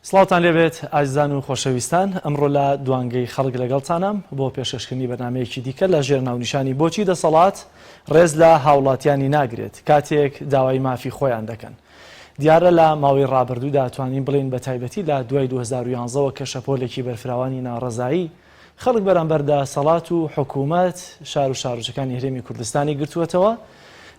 سڵاوتان لێبێت ئازیزان و خۆشەویستان، ئەمڕۆ لە دوانگەی خەڵک لەگەڵتانام بۆ پێشکەشکردنی بەرنامەیەکی دیکە لە ژێر ناونیشانی بۆچی دەسەڵات ڕێز لە هاوڵاتیانی ناگرێت کاتێک داوای مافی خۆیان دەکەن. دیارە لە ماوەی ڕابردوودا توانین بڵێین بە تایبەتی لە دوای 2011 وە کە شەپۆلێکی بەرفراوانی ناڕەزایی خەڵک بەرامبەر دەسەڵات و حکوومەت شار و شارۆچەکانی هەرێمی کوردستانی گرتووەتەوە،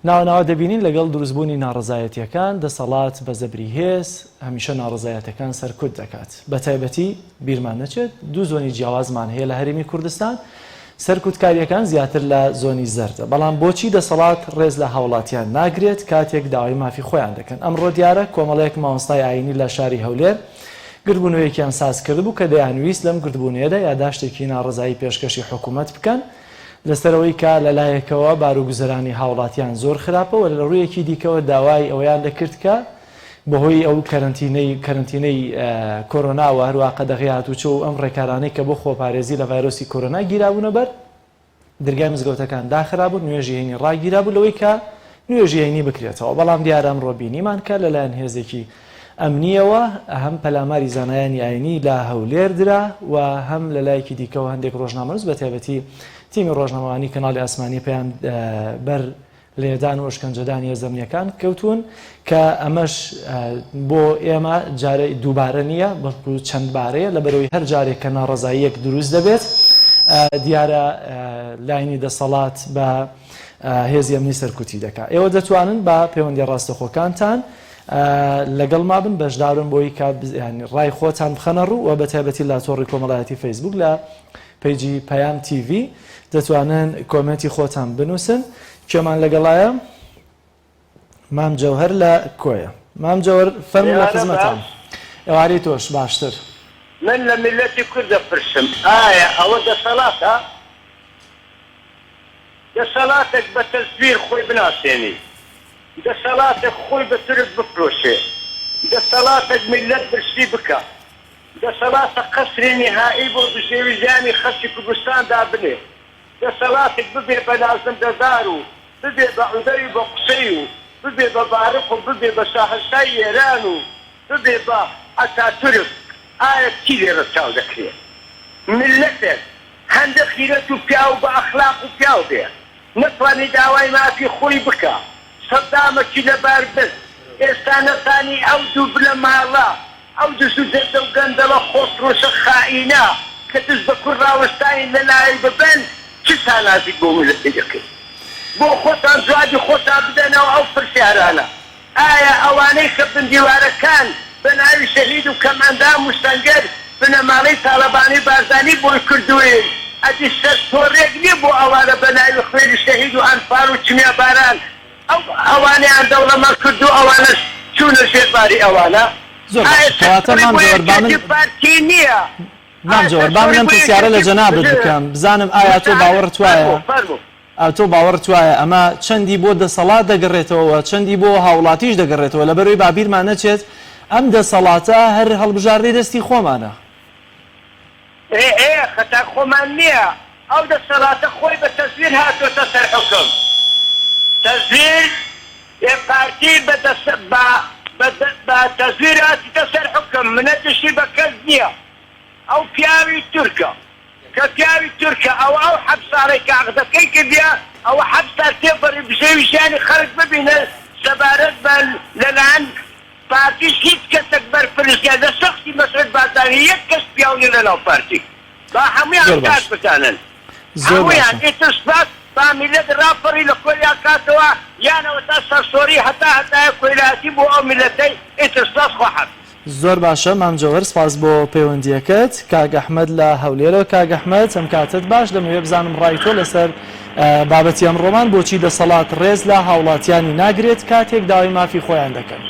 ناوە ناوە دەبینین لەگەڵ دروستبوونی ناڕەزایەتییەکان دەسەڵات بە زەبری هێز هەمیشە ناڕەزایەتەکان سەرکوت دەکات. بەتایبەتی بیرمان نەچێت دوو زۆنی جیاوازمان هەیە لە هەرێمی کوردستان، سەرکوتکارییەکان زیاتر لە زۆنی زەردە. بەڵام بۆچی دەسەڵات ڕێز لە هاوڵاتیان ناگرێت کاتێک داوای مافی خۆیان دەکەن؟ ئەمڕۆ دیارە کۆمەڵێک مامۆستای ئایینی لە شاری هەولێر گردبوونەوەیەکیان ساز کردبوو کە دەیانویست لەم گردبوونەیەدا یاداشتێکی ناڕەزایی پێشکەشی حکوومەت بکەن لەسەر ئەوەی کە لە لایەکەوە باروگوزەرانی هاوڵاتیان زۆر خراپە و لە ڕوویەکی دیکەوە داوای ئەوەیان دەکرد کە بەهۆی ئەو کەرەنتینەی کەرەنتینەی کۆرۆنا و هەروەها قەدەغەی هاتوچۆ و ئەم ڕێکارانەی کە بۆ خۆپارێزی لە ڤایرۆسی کۆرۆنا گیرابوونە بەر، درگای مزگەوتەکان داخرابوون، نوێژی هەینی ڕاگیرابوو لەوەی کە نوێژی هەینی بکرێتەوە، بەڵام دیارە ئەمڕۆ بینیمان کە لەلایەن هێزێکی ئەمنییەوە هەم پەلاماری زانایانی ئاینی لە هەولێر درا و هەم لەلایەکی دیکەوە هەندێک ڕۆژنامەنووس بەتایبەتی تیمی ڕۆژنامەوانی کەناڵی ئاسمانی پەیام بەر لێدان و ئەشکەنجەدانی هێزە ئەمنییەکان کەوتوون کە ئەمەش بۆ ئێمە جارێ دووبارە نییە بەڵکو چەند بارەیە لەبەرئەوەی هەر جارێک کە ناڕەزاییەک دروست دەبێت دیارە لاینی دەسەڵات بە هێزی ئەمنی سەرکوتی دەکات ئێوە دەتوانن بە پەیوەندی ڕاستەخۆکانتان لەگەڵ ما بن بەشدارن بۆی کە ڕای خۆتان بخەنە ڕوو و بە تایبەتی لە تۆڕی کۆمەڵایەتی فەیسبوک لە پەیجی پەیام تیڤی دەتوانن کۆمێنتی خۆتان بنووسن. کێمان لەگەڵایە؟ مام جەوهەر لە کۆیە. مام جەوهەر فەرموو لە ئێوارە خزمەتام. باش. ئێوارەی تۆش باشتر. من لە میللەتی کورد دەپرسم ئایا ئەوە دەسەڵاتە؟ دەسەڵاتێک بە تەزویر خۆی بناسێنی، دەسەڵاتێک خۆی بە تورک بفرۆشێ، دەسەڵاتێک میللەت برسی بکا، دەسەڵاتە قەسری نیهائی بۆ بژێوی ژیانی خەڵکی کوردستان دابنێ، دەسەڵاتێک ببێ بە نازم دەدار و ببێ بە عودەی و بە قوسەی و ببێ بە بارق و ببێ بە شاهەنشای ئێران و ببێ بە ئەتاتورک، ئایا چی لێ ڕەچاو دەکرێ؟ میللەتێک هەندە غیرەت و پیاو بە ئەخلاق و پیاو بێ نەتوانی داوای مافی خۆی بکا، سەدامەکی لەبار برد، ئێستا نەتانی ئەو دوو بنەماڵە ئەو دز و جەردە و گەندەڵە خۆفرۆشە خائینە کە دز بە کورد ڕاوەستاین لە لای ببەن چ شانازیک بۆ میللەتی دەکەی بۆ خۆتان جوابی خۆتان بدەنەوە ئەو پرسیارانە ئایا ئەوانەی کە بن دیوارەکان بە ناوی شەهید و کەم ئەندام و سەنگەر بنەماڵەی تاڵەبانی بارزانی بۆی کردوین ئەدی سەر تۆڕێک نیە بۆ ئەوانە بە ناوی خوێنی شەهید و ئەنفال و کیمیاباران ئەو ئەوانەیان دەوڵەمەند کرد و ئەوانەش چوونە ژێر باری ئەوانە. زۆر ئایا باشە کەواتە سەرشۆڕی مام بۆ جەوەر با من یەکێتی و پارتی نییە؟ مام ئایا جەوەر با من سەرشۆڕی ئەم بۆ پرسیارە لە یەکێتی جەنابت بکەم بزانم ئایا تۆ مستعد باوەڕت وایە فەرموو فەرموو. ئا تۆ باوەڕت وایە ئەمە چەندی بۆ دەسەڵات دەگەڕێتەوە و چەندی بۆ هاوڵاتیش دەگەڕێتەوە لەبەرئەوەی با بیرمان نەچێت ئەم دەسەڵاتە هەر هەڵبژاردەی دەستی خۆمانە. ئێ ئێ خەتا خۆمان نیە ئەو دەسەڵاتە خۆی بە تەزویر هاتۆتە سەر حوکم تەزویر ئێ پارتی بە دەس بە بە بە تەزویر هاتیتە سەر حوکم منەتیشی بە کەس نیە ئەو پیاوی تورکە کە پیاوی تورکە ئەوە ئەو حەفت ساڵەی کە عەقدەکەی کردیە ئەوە حەفت سال تێپەری بژێوی ژیانی خەڵک ببینە سەبارەت بە لەلایەن پارتیش هیچ کەسەک بەرپرس نیە لە شەخسی مەسعود بارزانی یەک کەس پیاو نیە لەناو پارتی با هەمویان زۆر چاک باش بزانن زۆر هەمویان باشە. ئیتر سوپاس با میللەت ڕاپەڕی لە کۆیلیان کاتەوە یان ئەوەتا سەرشۆڕی هەتا هەتایە کۆیلایەتی بۆ ئەو میللەتەی ئیتر سوپاس خواحافیز. زۆر باشە مام جەوهەر سپاس بۆ پەیوەندیەکەت. کاک ئەحمەد لە هەولێرەوە. کاک ئەحمەد ئەم کاتەت باش دەمەوێ بزانم ڕای تۆ لەسەر بابەتی ئەمڕۆمان بۆچی دەسەڵات ڕێز لە هاوڵاتیانی ناگرێت کاتێک داوای مافی خۆیان دەکەن؟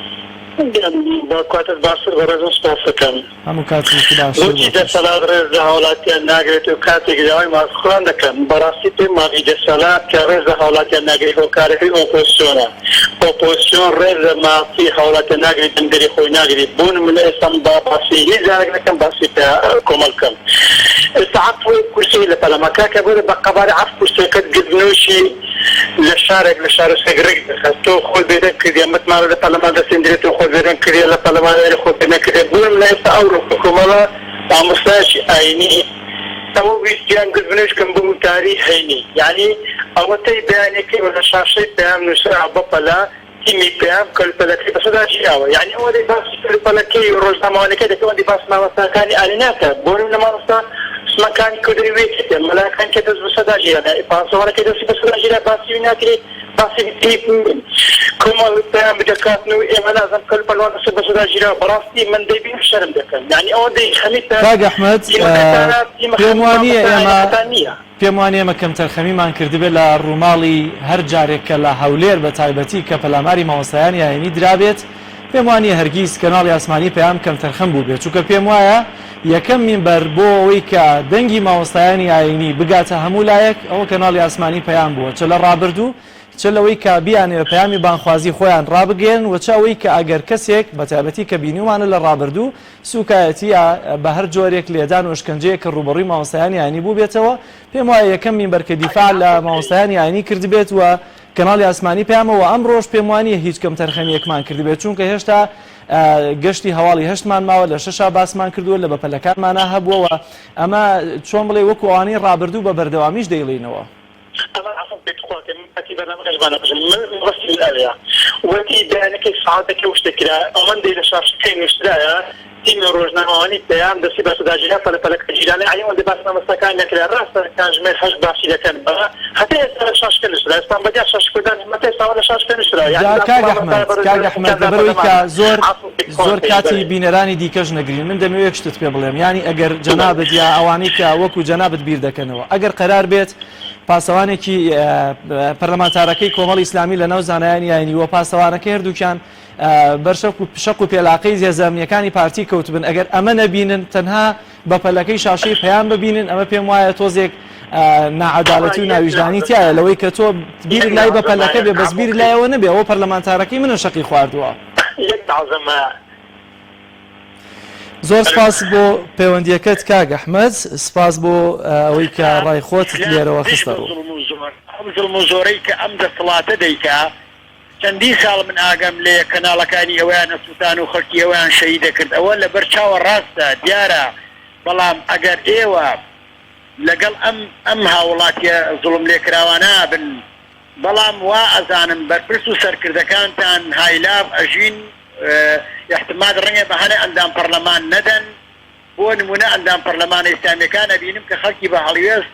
با کاتت باشتر بەڕێزم سوپاس دەکەم. هەموو کاتێکی باشتر بۆچی بۆ تۆش. دەسەڵات ڕێز لە هاوڵاتیان ناگرێت و کاتێک داوای مافی خۆیان دەکەن؟ بەڕاستی پێم وابی دەسەڵات کە ڕێز لە هاوڵاتیان ناگرێت هۆکارەکەی ئۆپۆزسیۆنە. ئۆپۆزسیۆن ڕێز لە مافی هاوڵاتیان ناگرێت دەنگدەری خۆی ناگرێت بۆ نمونە ئێستا من با باسی هیچ جارێک نەکەم باسی کۆمەڵ بکەم ئێستا عەفو کورسی لە پەرلەمان کاکە بۆرە بە قەبارە عەف کورسیەکەت گردنۆشی لە شارێک لە شارۆچکەک ڕێک دەخات تۆ خۆت بێدەنگ کردیە متمانە لە پەرلەمان دەسێندرێت تۆ خۆت بێدەنگ کردیە لە پەرلەمان ئێرە خۆت بێدەنگ کردیە بۆ. نمونە ئێستا ئەوڕۆ کۆمەڵە مامۆستایەکی ئاینی ئەوە ویستیان گرت بنوشکم بۆ وتاری هەینی یانی ئەوەتەی بەیانەکەی لە شاشەی پەیام نوسرا بەپەلە تیمی پەیام کەلوپەلەکەی بەسەدا گیراوە یانی ئەوەندەی باسی کەلوپەلەکەی و ڕۆژنامەوانەکەی دەکەن ئەوەندەی باسی مامۆستاکانی ئاینی ناکات بۆ نمونە مامۆستا عوسمانکانی کودەری وێکێتە مەلاکان کە دەست بەسەدا گیرا پاسەوانەکەی دەستی بەسەدا گیرا باسی وی ناکرێ باسی تیمی کۆمەڵ پەیام دەکاتن و ئێمە نازانم کەلوپەلمان دەست بەسەدا گیراوە بەڕاستی من دەیبینم شەرم دەکەم یانی ئەوەندەی خەمی کاک ئەحمەد تیمەکەتانە تیمە پێم خەمی وانییە مامۆستا ئێمە ئاینەکەتان نییە. پێم وانیە ئێمە کەمتەرخەمیمان کردبێت لە ڕووماڵی هەر جارێک کە لە هەولێر بە تایبەتی کە پەلاماری مامۆستایانی ئاینی درابێت، پێم وانیە هەرگیز کەناڵی ئاسمانی پەیام کەمتەرخەم بووبێت، چونکە پێم وایە یەکەم مینبەر بۆ ئەوەی کە دەنگی مامۆستایانی ئاینی بگاتە هەموو لایەک ئەوە کەناڵی ئاسمانی پەیام بووە چ لە ڕابردوو چ لەوەی کە بیانەوێت پەیامی بانگخوازی خۆیان ڕابگەیەنن و چ ئەوەی کە ئەگەر کەسێک بە تایبەتی کە بینیومانە لە ڕابردوو سوکایەتی یا بە هەر جۆرێک لێدان و ئەشکەنجەیەک کە ڕووبەڕووی مامۆستایانی ئاینی بووبێتەوە، پێم وایە یەکەم مینبەر کە دیفاع لە مامۆستایانی ئاینی کردبێت و کەناڵی ئاسمانی پەیامە و ئەمڕۆش پێم وانییە هیچ کەمتەرخەمییەکمان کردبێت چونکە هێشتا گەشتی هەواڵی هەشتمان ماوە لە شەشا باسمان کردووە لە بەپەلەکانمانا هەبووە و ئەمە چۆن بڵێ وەکو ئەوانەی ڕابردوو بە بەردەوامیش دەیڵێینەوە. ئەمە عەفوم بێت تخوا کە من پەتی بەرنامەکەش با نەکوژم من مەبەستی من ئەوەیە وەتی بەیانەکەی سەعاتەکە وشتێک کرا ئەوەندەی لە شاشەکەی نوسرایە تیمی ڕۆژنامەوانی پەیام دەستی بە سەداگیرا پەلە پەلەکە گیرانە یەعنی ئەوەندەی باسی مامۆستاکان نەکرا ڕاستە کاژمێر هەشت باسی دەکەن بە هەتا ئێستا لە شاشەکە نوسرا ئێستا بەدیار شاشە کوردان هەتا ئێستا لە شاشەکە نوسرا جا یەعنی باسی کاک مامۆستایە ئەحمەد کاک بەڕێز ئەحمەد بەرپرسەکان لەبەرئەوەی کە داپەلەمانە زۆر عەفوم بێت تخوا زۆر کەی کاتی بەرێ. بینەرانی دیکەش نەگرین من دەمەوێت یەک شتت پێ بڵێم یانی ئەگەر بەڵێ. جەنابت یا ئەوانەی کە وەکو جەنابت بیر دەکەنەوە ئەگەر قەرار بێت پاسەوانێکی پەرلەمانتارەکەی کۆمەڵی ئیسلامی لەناو زانایانی ئاینی و پاسەوانەکەی هەردووکیان بەر شەق و شەق و پێلاقەی هێزە ئەمنییەکانی پارتی کەوتبن ئەگەر ئەمە نەبینن تەنها بە پەلەکەی شاشەی پەیام ببینن ئەمە پێم وایە تۆزێک ناعەدالەتی و ناویژدانی تایە لەوەی کە تۆ بیرت لای بە پەلەکە بێ بەس بیرت لایەوە نەبێ ئەوە پەرلەمانتارەکەی منە شەقی خواردووە. یەک لەحزە زۆر سپاس بۆ پەیوەندیەکەت کاک ئەحمەد سپاس بۆ ئەوەی کە ڕای خۆتت ئیسلام لێرەوە دژ خستە بە ڕوو. زوڵم و زۆر، ئەم زوڵم و زۆرەی کە ئەم دەسڵاتە دەیکا، چەندین ساڵ من ئاگام لێیە کەناڵەکانی ئەویان ئەسوتان و خەڵکی ئەویان شەهید ئەکرد، ئەوە لەبەر چاوە ڕاستە دیارە، بەڵام ئەگەر ئێوە لەگەڵ ئەم ئەم هاوڵاتیە زوڵم لێکراوانە بن، بەڵام وا ئەزانم بەرپرس و سەرکردەکانتان هایلاڤ ئەژین ئیحتماد ڕەنگە بە هەنێ ئەندام پەڕلەمان نەدەن بۆ نمونە ئەندام پەڕلەمانە ئیسلامیەکان ئەبینم کە خەڵکی بە هەڵوێست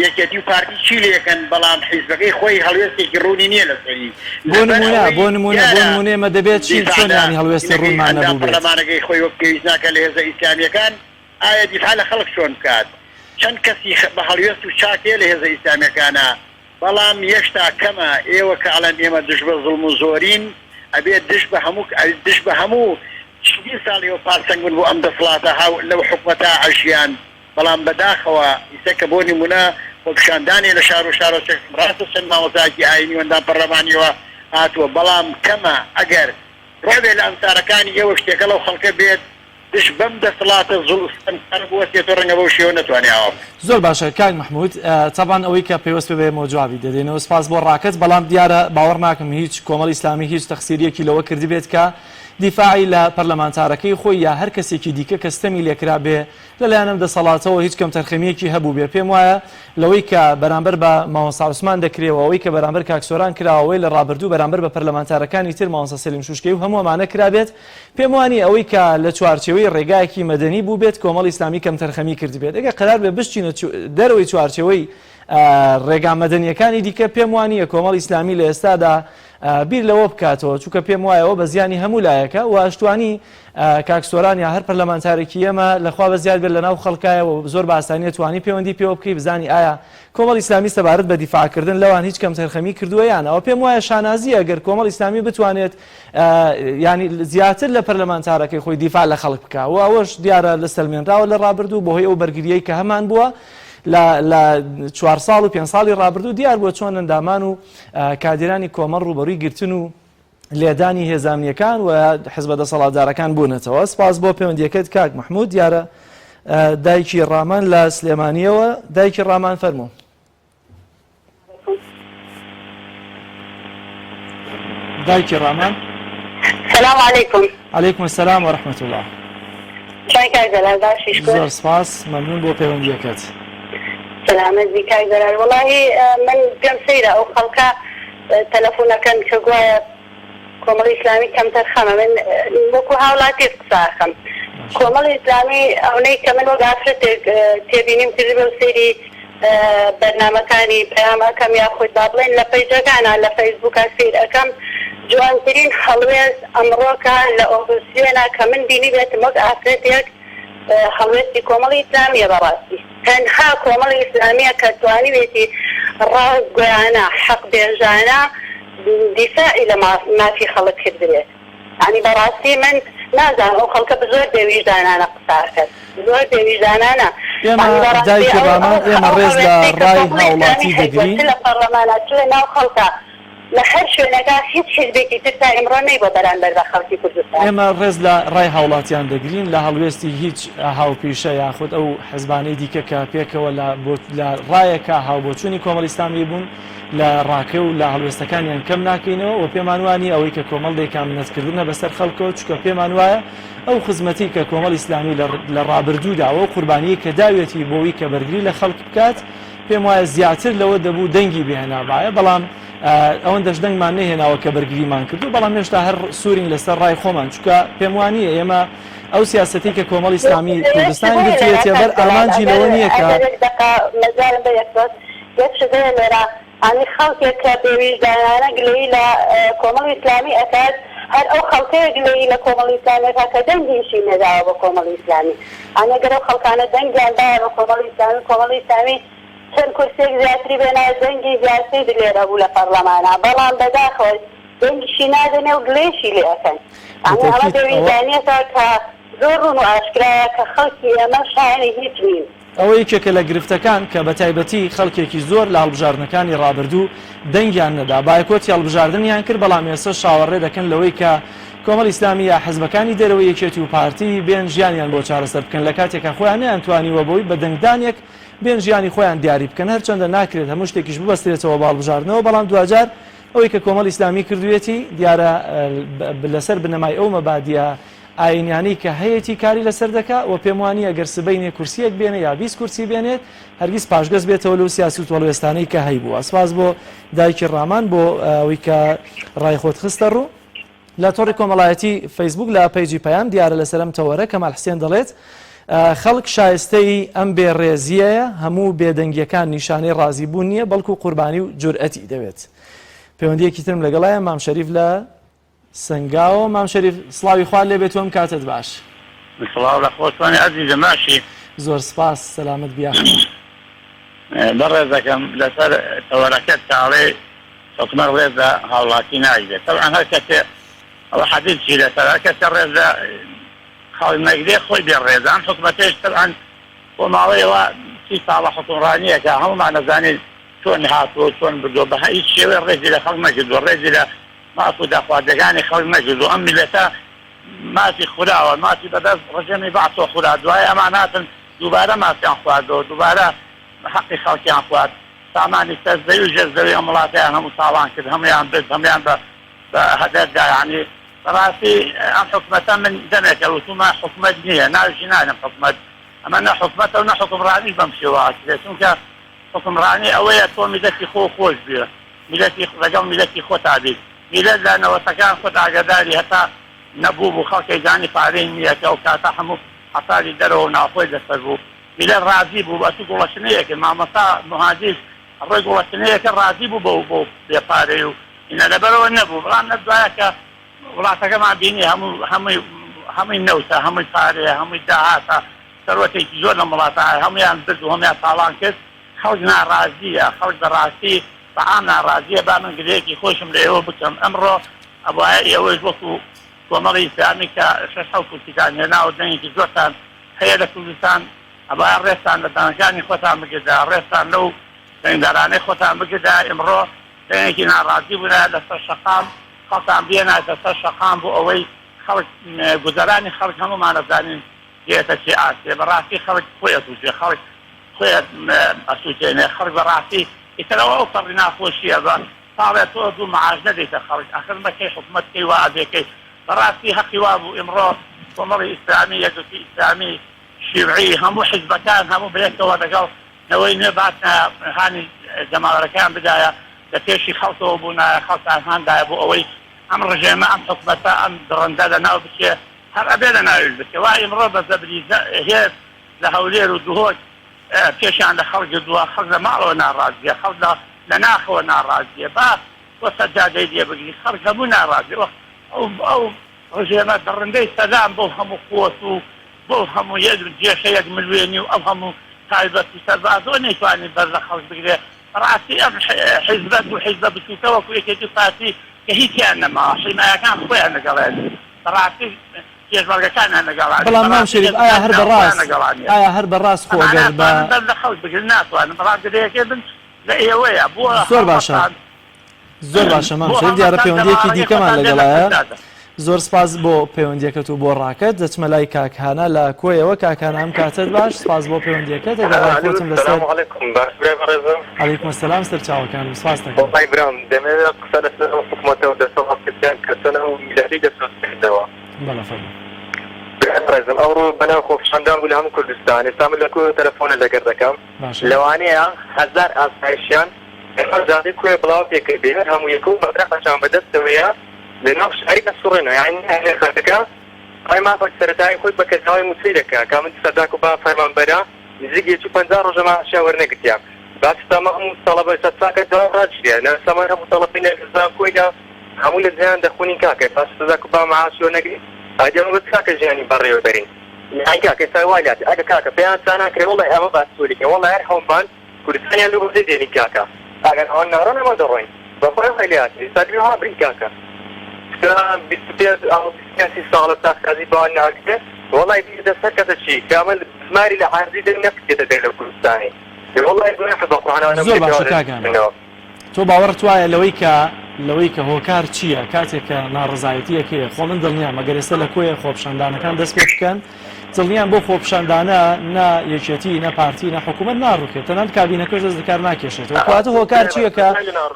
یەکێتی و پارتی چی لێکەن بەڵام حیزبەکەی خۆی هەڵوێستێکی ڕوونی نییە لەسەری بۆ لەبەر نمونە ئەوەی بۆ نمونە بۆ دیارە نمونە ئێمە دەبێت چی دیفاع چۆن لە یانی هەڵوێستی تیمەکەی ڕوونمان ئەندام نەبووبێت؟ پەڕلەمانەکەی خۆی وەک پێویست ناکا لە هێزە ئیسلامیەکان ئایا دیفاع لە خەڵک چۆن بکات؟ چەند کەسی بە هەڵوێست و چاک هەیە لە هێزە ئیسلامیەکانا بەڵام یەشتا کەمە، ئێوە کە ئەڵێن ئێمە دژ بە زوڵم و زۆرین ئەبێ دژ بە هەموو دژ بە هەموو چەندین ساڵ ئێوە پارسەنگ بوون بۆ ئەم دەسڵاتە هاو لەو حکومەتا ئەژیان بەڵام بەداخەوە ئیسە کە بۆ نمونە خۆپیشاندانێ لە شارو شارۆچکەکان ڕاستە چەند مامۆستایەکی ئاینی و ئەندام پەڕلەمانیەوە هاتووە بەڵام کەمە ئەگەر ڕۆبێ لە ئەنسارەکانی ئێوەش تێکەڵ ئەو خەڵکە بێت دژ بەم دەسڵاتە زوڵ و ستەمکارە بوەستێتەوە ڕەنگە بەو شێوە نەتوانێ ئاوا بکات. زۆر باشە کاک مەحمود تەبعەن ئەوەی کە پەیوەست بێ بە ئێمەوە جوابی دەدەینەوە سپاس بۆ ڕاکەت بەڵام دیارە باوەڕ ناکەم هیچ کۆمەڵی ئیسلامی هیچ تەقسیریەکی لەوە کردبێت کە دیفاعی لە پەرلەمانتارەکەی خۆی یا هەر کەسێکی دیکە کە ستەمی لێکرابێ لەلایەن ئەم دەسەڵاتەوە هیچ کەمتەرخەمییەکی هەبووبێ پێم وایە لەوەی کە بەرامبەر بە مامۆستا عوسمان دەکرێ و ئەوەی کە بەرامبەر کاک سۆران کراوە ئەوەی لە ڕابردوو بەرامبەر بە پەرلەمانتارەکانی تر مامۆستا سەلیم شوشکەیی و هەموو ئەمانە کرابێت پێم وانییە ئەوەی کە لە چوارچێوەی ڕێگایەکی مەدەنی بووبێت کۆمەڵی ئیسلامی کەمتەرخەمی کردبێت ئەگەر قەرار بێ بشچینە دەرەوەی چوارچێوەی ڕێگا مەدەنییەکانی دیکە پێم وانییە کۆمەڵی ئیسلامی لە ئێستادا بیر لەوە بکاتەوە چونکە پێم وایە ئەوە بە زیانی هەموو لایەکە و ئەشتوانی کاک سۆران یا هەر پەرلەمانتارێکی ئێمە لەخوا بەزیاد بێت لەناو خەڵکایە و زۆر بە ئاسانی توانی پەیوەندی پێوە بکەی بزانی ئایا کۆمەڵی ئیسلامی سەبارەت بە دیفاعکردن لەوان هیچ کەمتەرخەمی کردووە یان ئەوە پێم وایە شانازیە گەر کۆمەڵی ئیسلامی بتوانێت ینی زیاتر لە پەرلەمانتارەکەی خۆی دیفاع لە خەڵک بکە و ئەوەش دیارە لە سەلمێنراوە لە ڕابردوو بەهۆی ئەو بەرگریەی کە هەمان بووە لە لە چوار ساڵ و پێنج ساڵی ڕابردوو دیار بووە چۆن ئەندامان و کادیرانی کۆمەڵ ڕووبەڕووی گرتن و لێدانی هێزە ئەمنییەکان و حزبە دەسەڵاتدارەکان بوونەتەوە. سپاس بۆ پەیوەندییەکەت کاک مەحموود. دیارە دایکی ڕامان لە سلێمانییەوە. دایکی ڕامان فەرموو. دایکی ڕامان. سلام علیکم. علیکم السلام و رحمة اللە. چۆنی کاک جەلال باشی شکور. زۆر سپاس مەمنون بۆ پەیوەندیەکەت. سەلامەت بی کاک جەلال وەڵاهی من پێم سەیرە ئەو خەڵکە تەلەفونەکەن کە گوایە کۆمەڵی ئیسلامی کەمتەرخەمە من وەکو هاوڵاتیەک قسە ئەکەم کۆمەڵی ئیسلامی ئەونەی کە من وەک ئافرەتێک تێبینیم کردبێ و سەیری بەرنامەکانی پەیام ئەکەم یاخود با بڵێین لە پەیجەکانا لە فەیسبووکا سەیر ئەکەم جوانترین هەڵوێست ئەمڕۆکە لە ئۆپۆزسیۆنا کە من بینیبێتم وەک ئافرەتێک هەڵوێستی کۆمەڵی ئیسلامیە بەڕاستی تەنها کۆمەڵی ئیسلامیە کە توانیوێتی ڕاستگۆیانە حەق بێژانە دیفاعی لە مافی خەڵک کردبێت. یانی بەڕاستی من نازانم ئەو خەڵکە زۆر بێ ویژدانانە قسە ئەکەن زۆر بێ ویژدانانە ئێمە یانی بەڕاستی دایکی ئەو ڕامان ئەو ئێمە ئەو ڕێز لە هەڵوێستەی کە ڕای کۆمەڵی هاوڵاتی ئیسلامی هەیبووە دەگرین. چ لە پەڕلەمانا چ لە ناو خەڵکا لە هەر شوێنەکا هیچ حیزبێکی تر تا ئیمڕۆ نەیبووە بەرانبەر بە خەڵکی کوردستان. ئێمە ڕێز لە ڕای هاوڵاتیان دەگرین لە هەڵوێستی هیچ هاوپیشە یاخود ئەو حزبانەی دیکە کە پێکەوە لە بۆ لە ڕایەکا هاوبۆچوونی کۆمەڵی ئیسلامی بوون لە ڕاکە و لە هەڵوێستەکانیان کەم ناکەینەوە و پێمان وا نییە ئەوەی کە کۆمەڵ دەیکا منەتکردنە بەسەر خەڵکەوە چونکە پێمان وایە ئەو خزمەتی کە کۆمەڵی ئیسلامی لە ڕابردوودا و ئەو قوربانیی کە داویەتی بۆوی کە بەرگری لە خەڵک بکات پێم وایە زیاتر لەوە دەبوو دەنگی بهێنابایە بەڵام ئەوەندەش دەنگمان نەهێناوە کە بەرگریمان کردو بەڵام هێشتا هەر سوورین لەسەر ڕای خۆمان چونکە پێم وا نییە ئێمە ئەو سیاسەتی کە کۆمەڵی ئیسلامی کوردستان گرتوویەتیە بەر ئامانجی لەوە نییە کە یەک شت هەیە لێرە ئانی خەڵکێک کە بێ ویژدانانە گلەیی لە کۆمەڵی ئیسلامی ئەکات هەر ئەو خەڵکەیە گلەیی لە کۆمەڵی ئیسلامی ئەکات کە دەنگیشی نەداوە بە کۆمەڵی ئیسلامی ئانی گەر ئەو خەڵکانە دەنگیان دایە بە کۆمەڵی ئیسلامی کۆمەڵی ئیسلامی چەند کورسیەک زیاتری بێنایە دەنگی زیاتری لێرە بوو لە پەڕلەمانا بەڵام بەداخەوە دەنگیشی نادەنێ و گلەیشی لێ ئەکەن ئانی ئەمە بەتەکید بێ ئەوە ویژدانیەکە کە زۆر ڕوون و ئاشکرایە کە خەڵکی ئێمە شایەنی هیچ نین. ئەوە یەکێکە لە گرفتەکان کە بەتایبەتی خەڵکێکی زۆر لە هەڵبژاردنەکانی ڕابردوو دەنگیان نەدا، بایکۆتی هەڵبژاردنیان کرد، بەڵام ئێستا چاوەڕێ دەکەن لەوەی کە کۆمەڵی ئیسلامی یا حزبەکانی دەرەوەی یەکێتی و پارتی بێن ژیانیان بۆ چارەسەر بکەن لە کاتێکا خۆیان نەیانتوانیوە بەوەی بە دەنگدانێک بێن ژیانی خۆیان دیاری بکەن هەرچەندە ناکرێت هەموو شتێکیش ببەسترێتەوە بە هەڵبژاردنەوە بەڵام دواجار ئەوەی کە کۆمەڵی ئیسلامی کردوویەتی دیارە لەسەر بنەمای ئەو مەبادیە ئاینیانەی کە هەیەتی کاری لەسەر دەکا و پێم وانییە گەر سبەینێ کورسییەک بێنێ یا 20 کورسی بێنێت هەرگیز پاشگەز بێتەوە لەو سیاسەت و هەڵوێستانەی کە هەیبووە. سپاس بۆ دایکی ڕامان بۆ ئەوەی کە ڕای خۆت خستە ڕوو. لە تۆڕی کۆمەڵایەتی فەیسبوک لە پەیجی پەیام دیارە لەسەر ئەم تەوەرە کەمال حسێن دەڵێت خەڵک شایستەی ئەم بێ ڕێزیەیە هەموو بێدەنگیەکان نیشانەی ڕازیبوون نییە بەڵکو قوربانی و جورئەتی دەوێت. پەیوەندیەکی ترم لەگەڵایە مام شەریف لە سەنگاوە مام شەریف سڵاوی خوات لێ بێت و ئەم کاتەت باش. سڵاو لە خۆت چۆنی ئەزیزم باشی؟ زۆر سپاس سەلامەت بی یاخوا. بەڕێزەکەم لەسەر تەوەرەکەت کە ئەڵێی حکومەت ڕێز لە هاوڵاتی ناگرێت تەبعەن هەر کەسێ ئەوە حەدیسیشی لەسەرە هەر کەسێ ڕێز لە خەڵک نەگرێ خۆی بێ ڕێزە ئەم حکومەتەیش تەبعەن بۆ ماوەی ئەوە 30 ساڵە حوکمڕانیەکە هەموومان ئەزانین چۆن هاتووە و چۆن بردووە بە هیچ شێوەیە ڕێزی لە خەڵک نەگرتووە ڕێزی لە ماف و داخوازیەکانی خەڵک نەکردوە ئەم میلەتە مافی خوراوە مافی بەدەست ڕژێمی بەعسەوە خورا دوای ئەمان هاتن دووبارە مافیان خواردەوە دووبارە حەقی خەڵکیان خوارد سامانی سەر زەوی و ژێر زەوی ئەم وڵاتەیان هەموو تاڵان کرد هەموویان برد هەموویان بە بە هەدەر دا یانی بەڕاستی ئەم حکومەتە من دەمێکە وتومە حکومەت نییە ناویشی نانێم حکومەت ئەمە نە حکومەتە و نە حوکمڕانیش بەم شێوە ئەکرێت چونکە حوکمڕانی ئەوەیە تۆ میلەتی خۆو خۆش بوێ میلەتی لەگەڵ میلەتی خۆتا بیت میلەت لە نەوەتەکان خۆت ئاگەداری هەتا نەبوو بوو خەڵک ئەیزانی پارەی نیە کە ئەوکاتە هەموو حەساری دەرەوە و ناوخۆی لەسەر بوو میلەت ڕازی بوو ئەچوو گوڵەچنەیەک کرد مامۆستا موهاندیس ڕۆی گوڵەچنەیەک کرد ڕازی بوو بەو بەو بێ پارەی و ئینە لەبەرەوە نەبوو بەڵام لە دوایە کە وڵاتەکەمان بینی هەموو هەمووی هەمووی نەوتە هەمووی پارەیە هەمووی داهاتە سەروەتێکی زۆر لەم وڵاتە هەیە هەموویان برد و هەموویان تاڵان کرد خەڵک ناڕازییە خەڵک بەڕاستی بە عام ناڕازییە با من گلەیەکی خۆشم لە ئێوە بکەم ئەمڕۆ ئەبوایە ئێوەیش وەکو کۆمەڵی ئیسلامی کە شەش حەوت کورسیتان هێناوە دەنگێکی زۆرتان هەیە لە کوردستان ئەبوایە ڕێزتان لە دەنگەکانی خۆتان بگردایە ڕێزتان لەو دەنگدەرانەی خۆتان بگردایە ئیمڕۆ دەنگێکی ناڕازی بوونایە لەسەر شەقام خەڵتان بهێنایتە سەر شەقام بۆ ئەوەی خەڵک گوزەرانی خەڵک هەموومان ئەزانین دێتە چی ئاستێ بەڕاستی خەڵک خۆی ئەکوژێ خەڵک خۆی ئەسوتێنێ خەڵک بەڕاستی ئیتر ئەوە ئەو پەڕی ناخۆشیە بە ساڵێ تۆ دوو معاش نەدەیتە خەڵک ئەخر مەکەی حکومەت کەی وا ئەبێ کەی. بەڕاستی هەقی وابوو ئیمڕۆ کۆمەڵی ئیسلامی، یەکگرتووی ئیسلامی، شیوعی، هەموو حیزبەکان هەموو بەیەکەوە لەگەڵ نەوەی نوێ باتنایە هانی جەماوەرەکەیان بدایە لە پێشی خەڵکەوە بوونایە خەڵکان هاندایە بۆ ئەوەی ئەم ڕژێمە ئەم حکومەتە ئەم دڕندە لەناو بچێ هەر ئەبێ لەناویش بچێ وا ئیمڕۆ بە زەبری هێز لە هەولێر و دهۆک پێشیان لە خەڵک گردووە خەڵک لە ماڵەوە ناڕازیە خەڵک لە لە ناخەوە ناڕازیە با بۆ سەجادەی لێ بگری خەڵک هەموو ناڕازیە وەخ ئەو ئەو ڕژێمە دڕندەی سەدام بەو هەموو قوت و بەو هەموو یەک جێشە یەک ملوێنی و ئەو هەموو تایبەت و سەربازەوە نەیتوانی بەر لە خەڵک بگرێ بەڕاستی ئەم حیزبە دوو حیزبە بچووکە وەکو یەکێتی و پارتی کە هیچیان نەماوە حیمایەکان خۆیان لەگەڵیان بەڕاستی پێشمەرگەکانیان لەگەڵانی بەڵام مام بەڕاستی شەریف ئایا هێزەکانی هەر ناوخۆیان بەڕاست لەگەڵانیە ئایا هەر بەڕاست خۆ ئەمانە ئەگەر بە ئەتوانن بەر لە خەڵک بگرن ناتوانن بەڵام گلەیەکەی من لە ئێوەیە بۆ زۆر باشە هەڵمەتان زۆر باشە مام بۆ شەریف دیارە هەڵمەتان پەیوەندیەکی جەماوەرەکەی دیکەمان خۆتان دێنە لەگەڵایە سەجادە. زۆر سپاس بۆ پەیوەندیەکەت و بۆ ڕاکەت دەچمە لای کاک هانا لە کۆیەوە کاک هانا ئەم کاتەت باش سپاس بۆ پەیوەندیەکەت ئەگەر ڕای ئەلو خۆتم لەسەر سلام علیکم باش برای بەڕێزم. علیکم السلام سەرچاوەکانم سپاس دەکەم. وەڵای برام دەمەوێت قسە لەسەر ئەو حکومەتە و دەسەڵات بکەم کە چۆن ئەو میللەتەی دەچەوسێننەوە. بەڵێ فەرموو. برای بەڕێزم ئەوڕۆ بەناو خۆپیشاندان بوو لە هەموو کوردستان ئێستا من لە کۆیەوە تەلەفۆنت لەگەر دەکەم باشە. لەوانەیە هەزار ئاسایشیان لەناو جادەی کۆیە بڵاو پێکردبێ هەر هەموو یەکە و مەفرەقەشیان بەدەستەوەیە لەناو شاری دەسوڕێنەوە یانی ناهێڵێ خەڵکەکە خۆی مافە سەرەتایی خۆی بە کە داوای موچەی دەکا کە من سەرداک و با فەرمانبەرە نزیک یەکی 50 ڕۆژە معاشیان وەرنەگرتیە با سەما هەموو تەڵەبە ئێستا چاکە جواب ڕاگیرێ نە سەما هەموو تەڵەبەی نە زانکۆی نە هەموو لە جیهان دەخونین کاکە با سەرداک و با معاش وەرنەگری ئەدی ئەمە بە چ کاکە ژیانی بەڕێوە بەرین یانی کاکە ئێستا وای لات ئەگە کاکە پێیان چاناکرێ وەڵای ئەمە با سووریکە وەڵای هەر هەموومان کوردستانیان لۆ بەجێ دێنین کاکە ئەگەر ئەوان ناڕۆن ئێمە دەڕۆین بەخوای وای لێ هاتین ئێستا دەبێ وا برین کاکە کە 25 ئەو 25 سی ساڵە چاکسازی بەوان ناکرێ وەڵای بیر دەسەر کەسە چی کە ئەمە بسماری لە عەرزی دەر نەکرێتە دەر لە کوردستانی وەڵای گوناحە بە قورئان ئەوانە زۆر باشە بێتەوە کاک هانا دەستنەوە. تۆ باوەڕت وایە لەوەی کە لەوەی کە هۆکار چییە کاتێک کە ناڕەزایەتییەک هەیە خۆ من دڵنیام ئەگەر ئێستا لە کۆیە خۆپیشاندانەکان دەست پێ بکەن دڵنیام بۆ خۆپیشاندانە نە یەکێتی نە پارتی نە حکوومەت ناڕوخێت تەنانەت کابینەکەش دەست لەکار ناکێشێتەوە کەواتە هۆکار چییە کە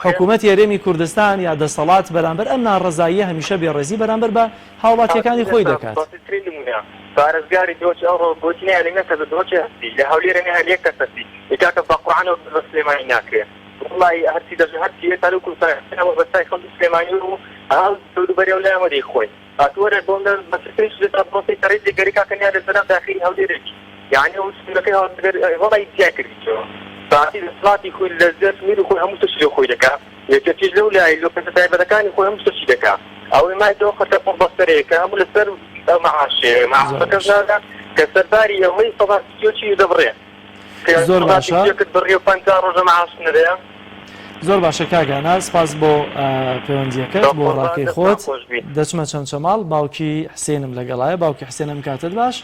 حکوومەتی هەرێمی کوردستان یا دەسەڵات بەرامبەر ئەم ناڕەزاییە هەمیشە بێڕێزی بەرامبەر بە هاوڵاتیەکانی خۆی دەکات. بەسیترین نموونە پارێزگاری دۆچ ئەوڕۆ گۆتی نایەلێ نە کەسە دۆچێ هەستی لە هەولێرە نەهێلێ یەک کەس هەستی ئێ کاکە بە قورعانەوە بەس بە سلێمانی ناکرێ وەڵڵاهی هەرچی دەژ هەرچی ئێستا لەو کوردستانە ئەوە بەسای خەڵکی سلێمانی و ئەو دەوروبەری ئەو لایەوە دەیخۆین ئەتوو وەرە بۆم لە بەسیترین شت ئێستا پرۆسەی تەڕیزی گەری کاکە نیازە سەلام داخیلی هەولێرێکی یانی ئەو سنوورەکەی هەولێر وەڵڵاهی جیا کردیتەوە پارتی دەسەڵاتی خۆی لە ژێر سنووری خۆی هەموو شتێکی لۆ خۆی دەکا یەکێتیش لەو لای لۆ کەسە تایبەتەکانی خۆی هەموو شتێکی دەکا ئەوەی مایتەوە خەتە قوڕ بەسەرێ کە هەموو لەسەر ئەو مەعاشەیە زۆر مەعاشەکەش باشە. نادا کە سەرباری ئەوەی سەدا سیۆکی دەبڕێ کە زۆر سەدا باشە. سیۆکت بڕی و 50 ڕۆژە معاش نەدەیە. زۆر باشە کاک هانا سپاس بۆ پەیوەندیەکەت بۆ بەقوڕبان ڕاکەی دەستان خۆت خۆش بی. دەچمە چەمچەماڵ باوکی حسێنم لەگەڵایە باوکی حسێن ئەم کاتەت باش